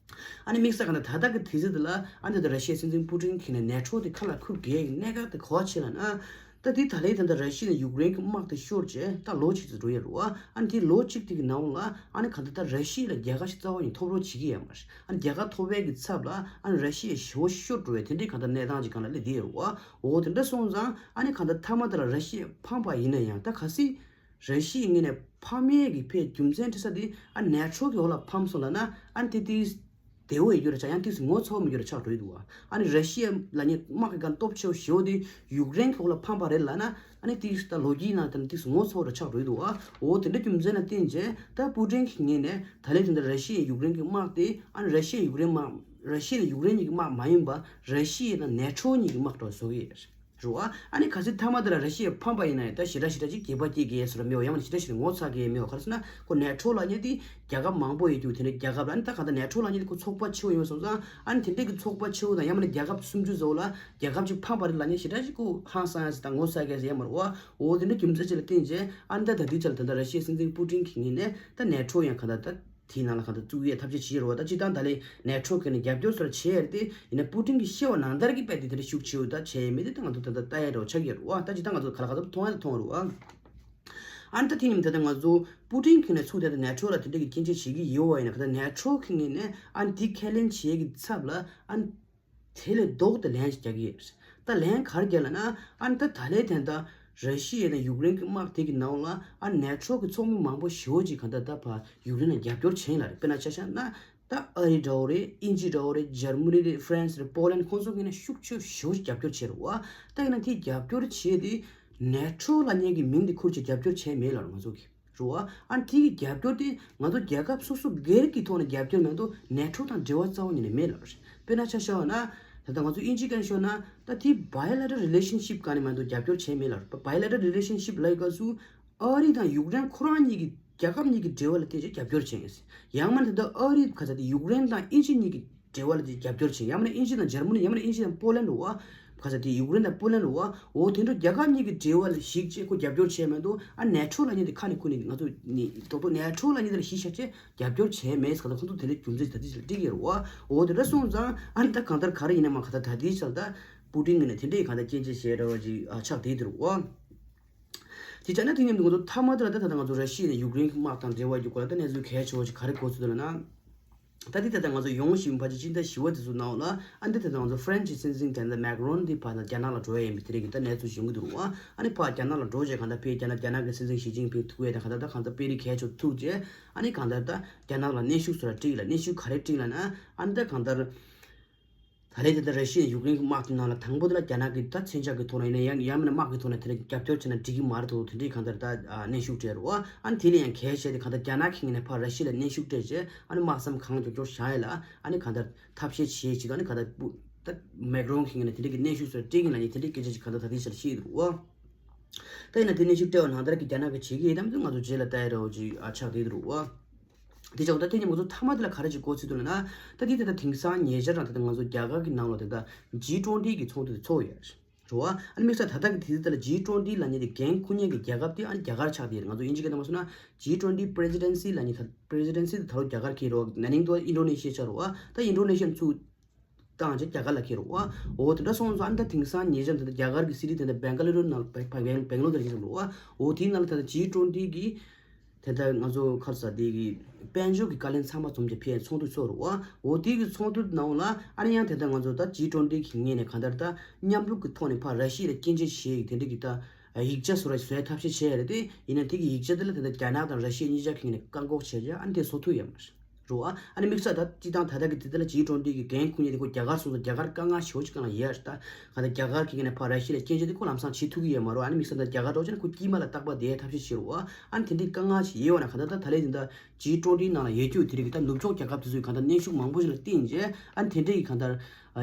ཨ་ནི་དམིགས་བསལ་གང་ལྟར་ད་ལྟ་གི་དུས་ཚོད་དེ་ལ་ཨ་ནི་ད་ལྟ་ར་ཤི་ཡའི་སྲིད་འཛིན་པུ་ཏིན་གྱིས་ནས་ནེ་ཊོ་དེ་ཁ་ལ་འཁུར་དགོས་ཡ་གི་གནད་འགག་དེ་ག་བ་ཆེ་ལབ་ན། ད་དེ་ད་ལན་ད་ལྟ་ར་ཤི་ཡ་ནས་ཡུཀ་རེན་གྱི་དམག་དེ་ཤོར་རྗེས་ད་ལོ་གཅིག་ཙམ་འགྲོ་ཡ་རེད་བ། ཨ་ནི་དེ་ལོ་གཅིག་དེ་གི་ནང་ལ་ཨ་ནི་གང་ལྟར་ད་ར་ཤི་ཡ་ལ་རྒྱལ་ཁ་ཞིག་རྩ་བ་ནས་ཐོབ་རོགས་བྱེད་ཀྱི་ཡོད་མ་རེད། ཨ་ནི་རྒྱལ་ཁ་ཐོབ་པའི་གི་ཚབ་ལ་ཨ་ནི་ར་ཤི་ཡ་ཞེ་པོ་ཤོར་འགྲོ་བའི་དེ་འདྲའི་གང་ལྟར་གནས་སྟངས་ཅིག་སྒང་ལ་སླེབས་བསྡད་ཡོད་རེད་བ། འོ་དེ་འདྲ་སོང་ཙང་ཨ་ནི་གང་ལྟར་མཐའ་མ་དེ་ལ་ར་ཤི་ཡ་ཕམ་པ་ཡིན་ན་ཡང་ད་གལ་སྲིད་ར་ཤི་ཡའི་ངོས་ནས་ཕམ་ཡས་ཀྱི་ཕའི་རྒྱུ་མཚན་འདྲི་ས་དེ་ཨ་ནེ་ཊོ་གི་འོག་ལ་ཕམ་སོང་ལབ་ན་ཨ་ནི་དེ་དེ་བདེ་བོ་ཡོད་རྒྱུ་རེད་ཆགས། ཡང་དེ་ངོ་ཚ་བོ་མེད་རྒྱུ་རེད་ཆགས་འགྲོ་ཡི་འདུག་བ། ཨ་ནི་ར་ཤི་ཡ་ལབ་མཁན་དམག་གི་སྒང་སྟོབས་ཆེ་བོ་ཞེ་པོ་དེ་ཡུཀ་རེན་གྱི་འོག་ལ་ཕམ་པ་རེད་ལབ་ན་ཨ་ནི་དེ་ད་ལོ་རྒྱུས་ནང་དེ་དེ་ངོ་ཚ་བོ་རེད་ཆགས་འགྲོ་ཡི་འདུག་བ། འོ་དེ་འདྲ་རྒྱུ་མཚན་ལ་བརྟེན་བྱས་ད་པུ་ཏིན་གྱི་ངོས་ནས་ད་ལན་དེ་འདྲ་ར་ཤི་ཡ་ཡུཀ་རེན་གྱི་དམག་དེ་ཨ་ནི་ར་ཤི་ཡ་ཡུཀ་རེན་དམག་ར་ཤི་ཡ་ནས་ཡུཀ་རེན་གཉིས་ཀྱི་དམག་མ་ཡིན་པ་ར་ཤི་ཡ་དང་ནེ་ཊོ་གཉིས་ཀྱི་དམག་འདྲ་བོ་བཟོ་གི་ཡོད་རེད། རེད་བ། ཨ་ནི་གལ་སྲིད་མཐའ་མ་དེ་ལ་ར་ཤི་ཡ་ཕམ་པ་ཡིན་ན་ཡང་ད་ཞེ་དྲག་ཞེ་དྲག་ཅིག་སྐྱེད་པ་སྐྱེ་གི་ཡས་སུ་ར་མེད་བ། ཡང་མིན་ཞེ་དྲག་ཞེ་དྲག་ངོ་ཚ་གི་ཡས་མེད་བ། ག་རེ་ཟེར་ན་ཁོ་ནེ་ཊོ་ལབ་མཁན་དེ་རྒྱལ་ཁབ་མང་པོ་ཡོད་རྒྱུ་དེ་འདྲའི་རྒྱལ་ཁབ་ར། ཨ་ནི་ད་གང་ལྟར་ནེ་ཊོ་ལབ་མཁན་དེ་ཁོ་ཚོགས་པ་ཆེ་བོ་ཡོད་སོང་ཙང་ཨ་ནི་དེ་འདྲའི་གི་ཚོགས་པ་ཆེ་བོ་དང་ཡང་མིན་ན་རྒྱལ་ཁབ་སུམ་ཅུ་ཙམ་ལ་རྒྱལ་ཁབ་ཅིག་ཕམ་པ་རེད་ལབ་མཁན་ཞེ་དྲག་ཅིག་ཁོ་ཧང་སང་ཡས་དང་ངོ་ཚ་གི་ཡས་ཡོད་མ་རེད་བ། འོ་དེ་འདྲ་རྒྱུ་མཚན་ཅིག་ལ་བརྟེན་བྱས་ཨ་ནི་ད་ད་ལྟའི་ཆར་ད་ལྟ་ར་ཤི་ཡའི་སྲིད་འཛིན་པུ་ཏིན་གྱི་ངོས་ནས་ད་ནེ་ཊོ་ཡང་གང་ལྟར་ད། དེའི་ནང་ལ་གང་ལྟར་བཙུགས་ཡས་ཐབས་ཤེས་བྱེད་ཀྱི་རེད་བ། ད་སྤྱིར་བཏང་ད་ལས་ནེ་ཊོ་གིས་ནི་རྒྱབ་སྐྱོར་སོགས་བྱེད་ཡས་རེད་དེ། ཡིན་ན་པུ་ཏིན་གྱིས་བཤད་པ་ནང་ལྟར་གྱི་དཔེ་དེ་དེ་འདྲ་ཤུགས་ཆེ་བོ་ད་བྱས་ཡས་མེད་དེ། ད་ང་ཚོ་ད་ལྟ་ལྟ་ཡས་རེད་བ། ཆགས་ཀྱི་རེད་བ། ད་སྤྱིར་བཏང་ང་ཚོ་ག་ལ་ག་ཚོད་མཐོང་ཡས་ལ་མཐོང་རེད་བ། ཨ་ནི་ད་དེ་ཉིན་ད་ལྟ་ང་ཚོ་པུ་ཏིན་གྱིས་ནི་ཚུར་ད་ལྟ་ནེ་ཊོ་ལ་དེ་འདྲ་གི་སྐྱོན་བརྗོད་བྱེད་ཀྱི་ཡོད་བ། ཡིན་ན་ག་ད་ནེ་ཊོ་གིས་ནི་ཨ་ནི་དེ་ཁས་ལེན་བྱེད་ཀྱི་ཚབ་ལ་ཨ་ནི་དེ་ལས་ལྡོག་སྟེ་ལན་ཞིག་རྒྱག་གི་ཡོད། ད་ལན་ག་རེ་རྒྱག་ལབ་ན། ཨ་ནི་ད་ད་ལན་དེ་ད་ར་ཤི་ཡ་དང་ཡུཀ་རེན་གྱི་དམག་དེ་གི་ནང་ལ་ཨ་ནེ་ཊོ་གི་ཚོགས་མི་མང་པོ་ཞེ་པོ་ཅིག་གང་ལྟར་ད་ཕར་ཡུཀ་རེན་ལ་རྒྱབ་སྐྱོར་བྱས་ཡིན་ལབ་རེད། དཔེར་ན་ཆ་བཞག་ན་ད་ཨ་རི་འདྲ་བོ་རེད། དབྱིན་ཇི་འདྲ་བོ་རེད། འཇར་མ་ནི་རེད། ཧྥ་རན་སི་རེད། པོ་ལན། ཁོང་ཚོ་གིས་ནི་ཤུགས་ཆེ་ཞེ་པོ་ཅིག་རྒྱབ་སྐྱོར་བྱས་རེད་བ། ད་ཡིན་ན་དེ་རྒྱབ་སྐྱོར་བྱས་དེ་ནེ་ཊོ་ལབ་མཁན་གྱི་མིང་དེ་ཁུར་ཅིག་རྒྱབ་སྐྱོར་བྱས་མེད་ལབ་རེད་ང་ཚོ་གིས། རེད་བ། ཨ་ནི་དེ་གི་རྒྱབ་སྐྱོར་དེ་ང་ཚོ་རྒྱལ་ཁབ་སོ་སོ་སྒེར་གྱི་ཐོག་ནས་རྒྱབ་སྐྱོར་མ་གཏོགས་ནེ་ཊོ་དང་འབྲེལ་བ་རྩ་བ་ཉིད་ནས་མེད་ལབ་རེད། དཔེར་ན་ཆ་བཞག་པ་ན། ད་ལྟ་ང་ཚོ་དབྱིན་ཇི་སྐད་ནས་ཤོད་ན་ད་དེ་bilateral relationship་སྒང་ནས་མ་གཏོགས་རྒྱབ་སྐྱོར་བྱས་མེད་ལབ་རེད། bilateral relationship་ལབ་ཡི་སྐབས་སུ་ཨ་རི་དང་ཡུཀ་རེན་ཁོ་རང་གཉིས་ཀྱི་རྒྱལ་ཁབ་གཉིས་ཀྱི་འབྲེལ་བ་ལ་བལྟས་བྱས་རྒྱབ་སྐྱོར་བྱས་ཡིན། ཡང་མིན་ད་ལྟ་ཨ་རི་ག་ཚ་དེ་ཡུཀ་རེན་དང་དབྱིན་ཇི་གཉིས་ཀྱི་འབྲེལ་བ་ལ་དེ་རྒྱབ་སྐྱོར་བྱས། ཡང་མིན་ན་དབྱིན་ཇི་དང་འཇར་མ་ནི། ཡང་མིན་ན་དབྱིན་ཇི་དང་པོ་ལན་རེད་བ། ག་ཚ་དེ་ཡུཀ་རེན་དང་པོ་ལན་རེད་བ། འོ་དེ་འདྲ་རྒྱལ་ཁབ་གཉིས་ཀྱི་འབྲེལ་བ་ལ་གཞིགས་བྱས་ཁོ་རྒྱབ་སྐྱོར་བྱས་མ་གཏོགས། ཨ་ནེ་ཊོ་ལབ་མཁན་དེ་ཁ་ནས་ཁོ་ནི་ང་ཚོ་ནི་རྡོག་རྡོག་ནེ་ཊོ་ལབ་མཁན་དེ་ལ་གཞི་བཞག་བྱས་རྒྱབ་སྐྱོར་བྱས་མེད་ཟེར། ད་ཁོ་ཚོ་དེ་འདྲ་རྒྱུ་མཚན་ད་ལྟ་ཞིག་ལ་སྤྲད་ཀྱི་རེད་བ། འོ་དེ་འདྲ་སོང་ཙང་ཨ་ནི་ད་གང་ལྟར་ག་རེ་ཡིན་ན་མ་ག་ད་ད་ལྟའི་ཆར་ད་པུ་ཏིན་གྱིས་ནི་དེ་འདྲའི་གང་ལྟར་སྐྱོན་བརྗོད་བྱས་རེད་བ་ཅིག་ཨ་ཆགས་བསྡད་ཀྱི་རེད་བ། དེ་བྱས་ན་དེ་མཉམ་དུ་ང་ཚོ་མཐའ་མ་དེ་ལ་ད་ད་ལྟ་ང་ཚོ་ར་ཤི་ཡ་ནས་ཡུཀ་རེན་གྱི་དམག་དང་འབྲེལ་བ་ཡོད་སྐོར་ལ་ད་གནས་ཚུལ་གལ་ཆེ་བ་ཞིག་ག་རེ་གོ་ཚུལ་འདུག་ལབ་ན། ད་འདི་ད་ལྟ་ང་ཚོ་ཡོང་བཞིན་ཕལ་ཆེར་སྤྱི་ཟླ་བཞི་པ་དེ་ཚོ་ནང་ལ་ཨ་འདི་ད་ལྟ་ང་ཚོ་ཧྥ་རན་སི་སྲིད་འཛིན་དེ་ད་མེག་རོན་དེ་ཕར་ད་རྒྱ་ནག་ལ་འགྲོ་ཡ་ཡིན་པའི་དེ་རིགས་ཀྱི་ད་གནས་ཚུལ་ཡོང་གི་འདུག་རུང་། ཨ་ནི་ཕར་རྒྱ་ནག་ལ་འགྲོ་བྱས་གང་ལྟར་ཕར་རྒྱ་ནག་རྒྱ་ནག་གི་སྲིད་འཛིན་ཞི་ཅིན་ཕིང་ཐུག་ཡས་དང་གང་ལྟར་ད་གང་ལྟར་དཔོན་རིགས་གལ་ཆེ་ཐུག་བྱས། ཨ་ནི་གང་ལྟར་ད་རྒྱ་ནག་ལ་གནོན་ཤུགས་བཟོ་ར་སྤྲད་ལ། གནོན་ཤུགས་ག་རེ་སྤྲད་ལབ་ན། ཨ་ནི་ད་གང་ལྟར་ད་ལན་དེ་ད་ར་ཤི་ཡ་ཡུཀ་རེན་གྱི་དམག་དེ་ནང་ལ་དང་པོ་དེ་ལ་རྒྱ་ནག་གི་ད་མཚོན་ཆ་གི་ཐོག་ནས་ཡིན་ན་ཡང་ཡང་མིན་ན་དམག་གི་ཐོག་ནས་དེ་ལ་རྒྱབ་སྐྱོར་བྱས་ན་འགྲིག་གི་མ་རེད་དོ། དེ་འདྲའི་གང་ལྟར་ད་གནོན་ཤུགས་སྤྲད་རེད་བ། ཨ་ནི་དེ་ལས་ཡང་གལ་ཆེ་དེ་གང་ལྟར་རྒྱ་ནག་གིས་ནས་ཕར་ར་ཤི་ཡ་ལ་གནོན་ཤུགས་སྤྲད་བྱས། ཨ་ནི་དམག་མཚམས་གང་མགྱོགས་མགྱོགས་བཞག་ཡས་ལ་ཨ་ནི་གང་ལྟར་ཐབས་ཤེས་བྱེད་ཅིག་ཨ་ནི་གང་ལྟར་སྤུ་ད་མེག་རོན་གྱིས་ནས་དེ་འདྲའི་གི་གནོན་ཤུགས་སུ་སྤྲད་ཀྱིན་ལ་ནི་དེ་འདྲའི་སྐད་ཆ་ཅིག་གང་ལྟར་ད་ལྟའི་ཆར་བཤད་འདུག་བ། ད་ཡིན་ན་དེ་གནོན་ཤུགས་སྤྲད་པ་ནང་ལྟར་གྱི་རྒྱ་ནག་གིས་བྱེད་ཀྱི་ཡོད་དམ་དེ་ང་ཚོ་རྗེས་ལ་ལྟ་ཡ་རེ་བ་ཅིག་ཨ་ཆགས་བསྡད་འདུག་བ། དེ་ཆགས་ད་དེ་ནི་ང་ཚོ་མཐའ་མ་དེ་ལ་ག་རེ་ཅིག་གོ་ཚུལ་འདུག་ལབ་ན། ད་དེ་ད་ལྟ་དེང་སང་ཉེ་ཆར་རང་ད་ལྟ་ང་ཚོ་རྒྱ་གར་གྱི་ནང་ལ་ད་ལྟ་ཇི་ཊུ་ཝེན་ཊི་གི་ཚོགས་འདུ་དེ་ཚོགས་ཡོད་རེད་བ། ཨ་ནི་དམིགས་བསལ་ད་ལྟ་གི་དུས་ཚོད་དེ་ལ་ཇི་ཊུ་ཝེན་ཊི་ལབ་མཁན་དེ་འགན་འཁུར་མཁན་གྱི་རྒྱལ་ཁབ་དེ་ཨ་ནི་རྒྱ་གར་ཆགས་བསྡད་ཡོད་རེད། ང་ཚོ་དབྱིན་ཇི་སྐད་ནང་མ་སོང་ན་ཇི་ཊུ་ཝེན་ཊི་པི་རེ་སི་ཌེན་སི་ལབ་མཁན་ད་པི་རེ་སི་ཌེན་སི་དེ་ད་རུང་རྒྱ་གར་འཁྱེར་རེད་བ། ན་ནིང་དུ་ཨིན་ཌོ་ནེ་ཤི་ཡ་ཆགས་རེད་བ། ད་ཨིན་ཌོ་ནེ་ཤི་ཡ་ཚུར་བཏང་བྱས་རྒྱ་གར་ལ་འཁྱེར་རེད་བ། འོ་དེ་འདྲ་སོང་ཙང་ཨ་ནི་ད་དེང་སང་ཉེ་ཆར་དེ་འདྲ་རྒྱ་གར་གྱི་སི་ཊི་དེ་འདྲ་བེང་ག་ལུ་རུ་ནང་བེང་ག་ལུ་རུ་རེད་བ། འོ་དེའི་ནང་ལ་ད་ལྟ་ཇི་ཊུ་ཝེན་ཊི་གི་དེ་ལྟར་ང་ཚོ་ཁ་ས་དེ་གི་དཔལ་འབྱོར་གྱི་བཀའ་བློན་ཚང་མ་འཛོམས་ཀྱི་ཕེབས་ཚོགས་འདུ་ཚོགས་རེད་བ། འོ་དེ་གི་ཚོགས་འདུ་ནང་ལ་ཨ་ནི་ཡང་དེ་ལྟར་ང་ཚོ་ད་ཇི་ཊུ་ཝེན་ཊི་གི་ངོས་ནས་གང་ལྟར་ད་མཉམ་རུབ་ཀྱི་ཐོག་ནས་ཕར་ར་ཤི་ཡ་ལ་སྐྱོན་བརྗོད་བྱེད་ཡིག་དེ་འདྲ་གི་ད་ཡིག་ཆ་བཟོ་ར་བཟོ་ཡ་ཐབས་ཤེས་བྱས་ཡ་རེད་དེ། ཡིན་ན་དེ་གི་ཡིག་ཆ་དེ་ལ་དེ་ལྟར་རྒྱ་ནག་དང་ར་ཤི་ཡ་གཉིས་ཆ་གི་ངོས་ནས་བཀག་འགོག་བྱས་བྱས་ཨ་ནི་དེ་བཟོ་ཐུབ་ཡོད་མ་རེད། རེད་བ། ཨ་ནི་དམིགས་བསལ་ད་སྤྱིར་བཏང་ད་ལྟ་གི་དེ་ལྟར་ཇི་ཊུ་ཝེན་ཊི་གི་འགན་འཁུར་མཁན་དེ་ཁོ་རྒྱ་གར་སོང་ཙང་རྒྱ་གར་དཀའ་ངལ་ཞེ་པོ་ཅིག་སྒང་ལ་ཡོད་རེད། ད་གང་ལྟར་རྒྱ་གར་གྱི་ངོས་ནས་ཕར་ར་ཤི་ཡ་ལ་སྐྱོན་བརྗོད་དེ་ཁོ་ལམ་སང་བྱེད་ཐུབ་ཀྱི་ཡོད་མ་རེད། ཨ་ནི་དམིགས་བསལ་ད་རྒྱ་གར་འགྲོ་ཆ་ནས་ཁོ་དཀྱིལ་མ་ལ་རྟག་པར་བསྡད་ཐབས་ཤེས་བྱེད་རེད་བ། ཨ་ནི་དེ་འདྲའི་དཀའ་ངལ་ཞིག་ཡོད་བ་ན་གང་ལྟར་ད་ད་ལས་དེ་འདྲ་ཇི་ཊུ་ཝེན་ཊི་ནང་ལ་ཡོད་རྒྱུ་དེ་རིགས་ད་ནུབ་ཕྱོགས་རྒྱལ་ཁབ་དེ་ཚོས་གང་ལྟར་གནོན་ཤུགས་མང་པོ་ཞིག་ལ་བཏིང་རྗེས་ཨ་ནི་དེ་འདྲའི་གི་གང་ལྟར་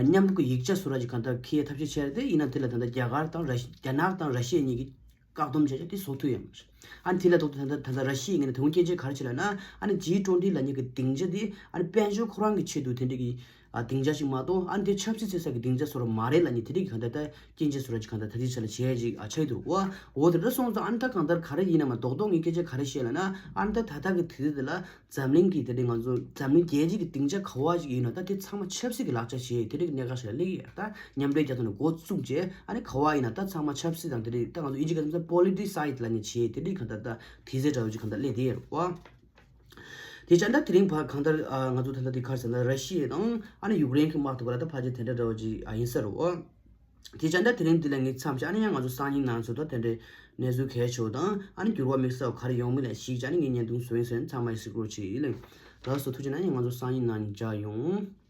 མཉམ་རུབ་ཀྱི་ཡིག་ཆ་བཟོ་ར་ཅིག་གང་ལྟར་འཁྱེར་ཐབས་ཤེས་བྱས་རེད་དེ། ཡིན་ན་དེ་ལ་ད་ལྟ་རྒྱ་གར་དང་ར་ཤི་རྒྱ་ནག་དང་ར་ཤི་ཡ་གཉིས་ཀྱིས་བཀག་སྡོམ་བྱས་བྱས་དེ་བཟོ་ཐུབ་ཡོད་མ་རེད། ཨ་ནི་དེ་ལ་ཐོག་ཏུ་ད་ལྟ་ད་ལྟ་ར་ཤི་ཡའི་ངོས་ནས་དོན་སྐྱོན་ཅན་ག་རེ་བྱས་ལབ་ན། ཨ་ནི་ཇི་ཊུ་ཝེན་ཊི་ལབ་མཁན་གྱི་སྡིངས་ཆ་དེ་ཨ་ནི་དཔལ་འབྱོར་ཁོ་རང་གི་ཆེད་དུ་དེ་འདྲ་གི་ཨ་སྡིངས་ཆ་ཞིག་མ་གཏོགས་ཨ་ནི་དེ་ཆབ་སྲིད་བྱེད་ས་གི་སྡིངས་ཆ་བཟོ་ར་མ་རེད་ལབ་མཁན་དེ་འདྲ་གི་གང་ལྟར་ད་སྐྱོན་ཅན་བཟོ་ར་ཅིག་གང་ལྟར་ད་ལྟའི་ཆ་ལ་བྱས་ཅིག་ཨ་ཆགས་ཀྱི་འདུག་བ། འོ་དེ་འདྲ་སོང་ཙང་ཨ་ནི་ད་གང་ལྟར་ག་རེ་ཡིན་ན་མ་རྡོག་རྡོག་ངའི་སྐད་ཆ་ག་རེ་བཤད་ལབ་ན། ཨ་ནི་ད་ད་ལྟ་གི་དུས་ཚོད་དེ་ལ་འཛམ་གླིང་གི་དེ་འདྲའི་ང་ཚོ་འཛམ་གླིང་རྒྱལ་སྤྱི་གི་སྡིངས་ཆ་ག་བ་ཞིག་ཡིན་ན་ད་དེ་ཚང་མ་ཆབ་སྲིད་ཀྱི་ལག་ཆ་བྱས་དེ་འདྲའི་གི་གནད་འགག་ཞིག་ལ་སླེབས་ཀྱི་ཡོད། ད་མཉམ་འབྲེལ་རྒྱལ་ཚོགས་ནས་འགོ་བཙུགས་རྗེས་ཨ་ནི་ག་བ་ཡིན་ན་ད་ཚང་མ་ཆབ་སྲིད་དང་དེ་འདྲའི་ད་ང་ཚོ་དབྱིན་ཇི་སྐད་ཐོག་ནས་པོ་ལི་ཊི་སའི་ཌི་ལབ་མཁན་བྱས་དེ་འདྲའི་གང་ལྟར་ད་དུས་ཚོད་འདྲ་བོ་ཅིག་གང་ལྟར་སླེབས་བསྡད་ཡོད་རེད་བ། དེ་བྱས་ན་ད་དེ་རིང་ཕར་གང་ལྟར་ཨ་ང་ཚོ་ད་ལྟ་དེ་ག་རེ་ཟེར་ན་ར་ཤི་ཡ་དང་ཨ་ནི་ཡུཀ་རེན་གྱི་དམག་དེ་བར་ལ་ད་ཕལ་ཆེར་དེ་འདྲ་འདྲ་བོ་ཅིག་ཨ་ཡིན་ས་རེད་བ། དེ་བྱས་ན་ད་དེ་རིང་འདི་ལ་ངས་མཚམས་བཞག་ཨ་ནི་ཡང་ང་ཚོ་སང་ཉིན་ནང་ཚོ་ད་དེ་འདྲའི་གནས་ཚུལ་གལ་ཆེ་བ་དང་ཨ་ནི་འགྱུར་བ་དམིགས་བསལ་བ་ག་རེ་ཡོང་མིན་ལ་གཞིགས་བྱས་ཨ་ནི་ངས་བརྙན་ཐུང་བཟོས་ཡིན་ཟེར་ན་ཚང་མ་ཡི་གཟིགས་རོགས་བྱེད་ཡིན་ལེ། ལགས་སོ་ཐུགས་རྗེ་གནང་། ཨ་ནི་ང་ཚོ་སང་ཉིན་ནང་མཇལ་ཡོང་།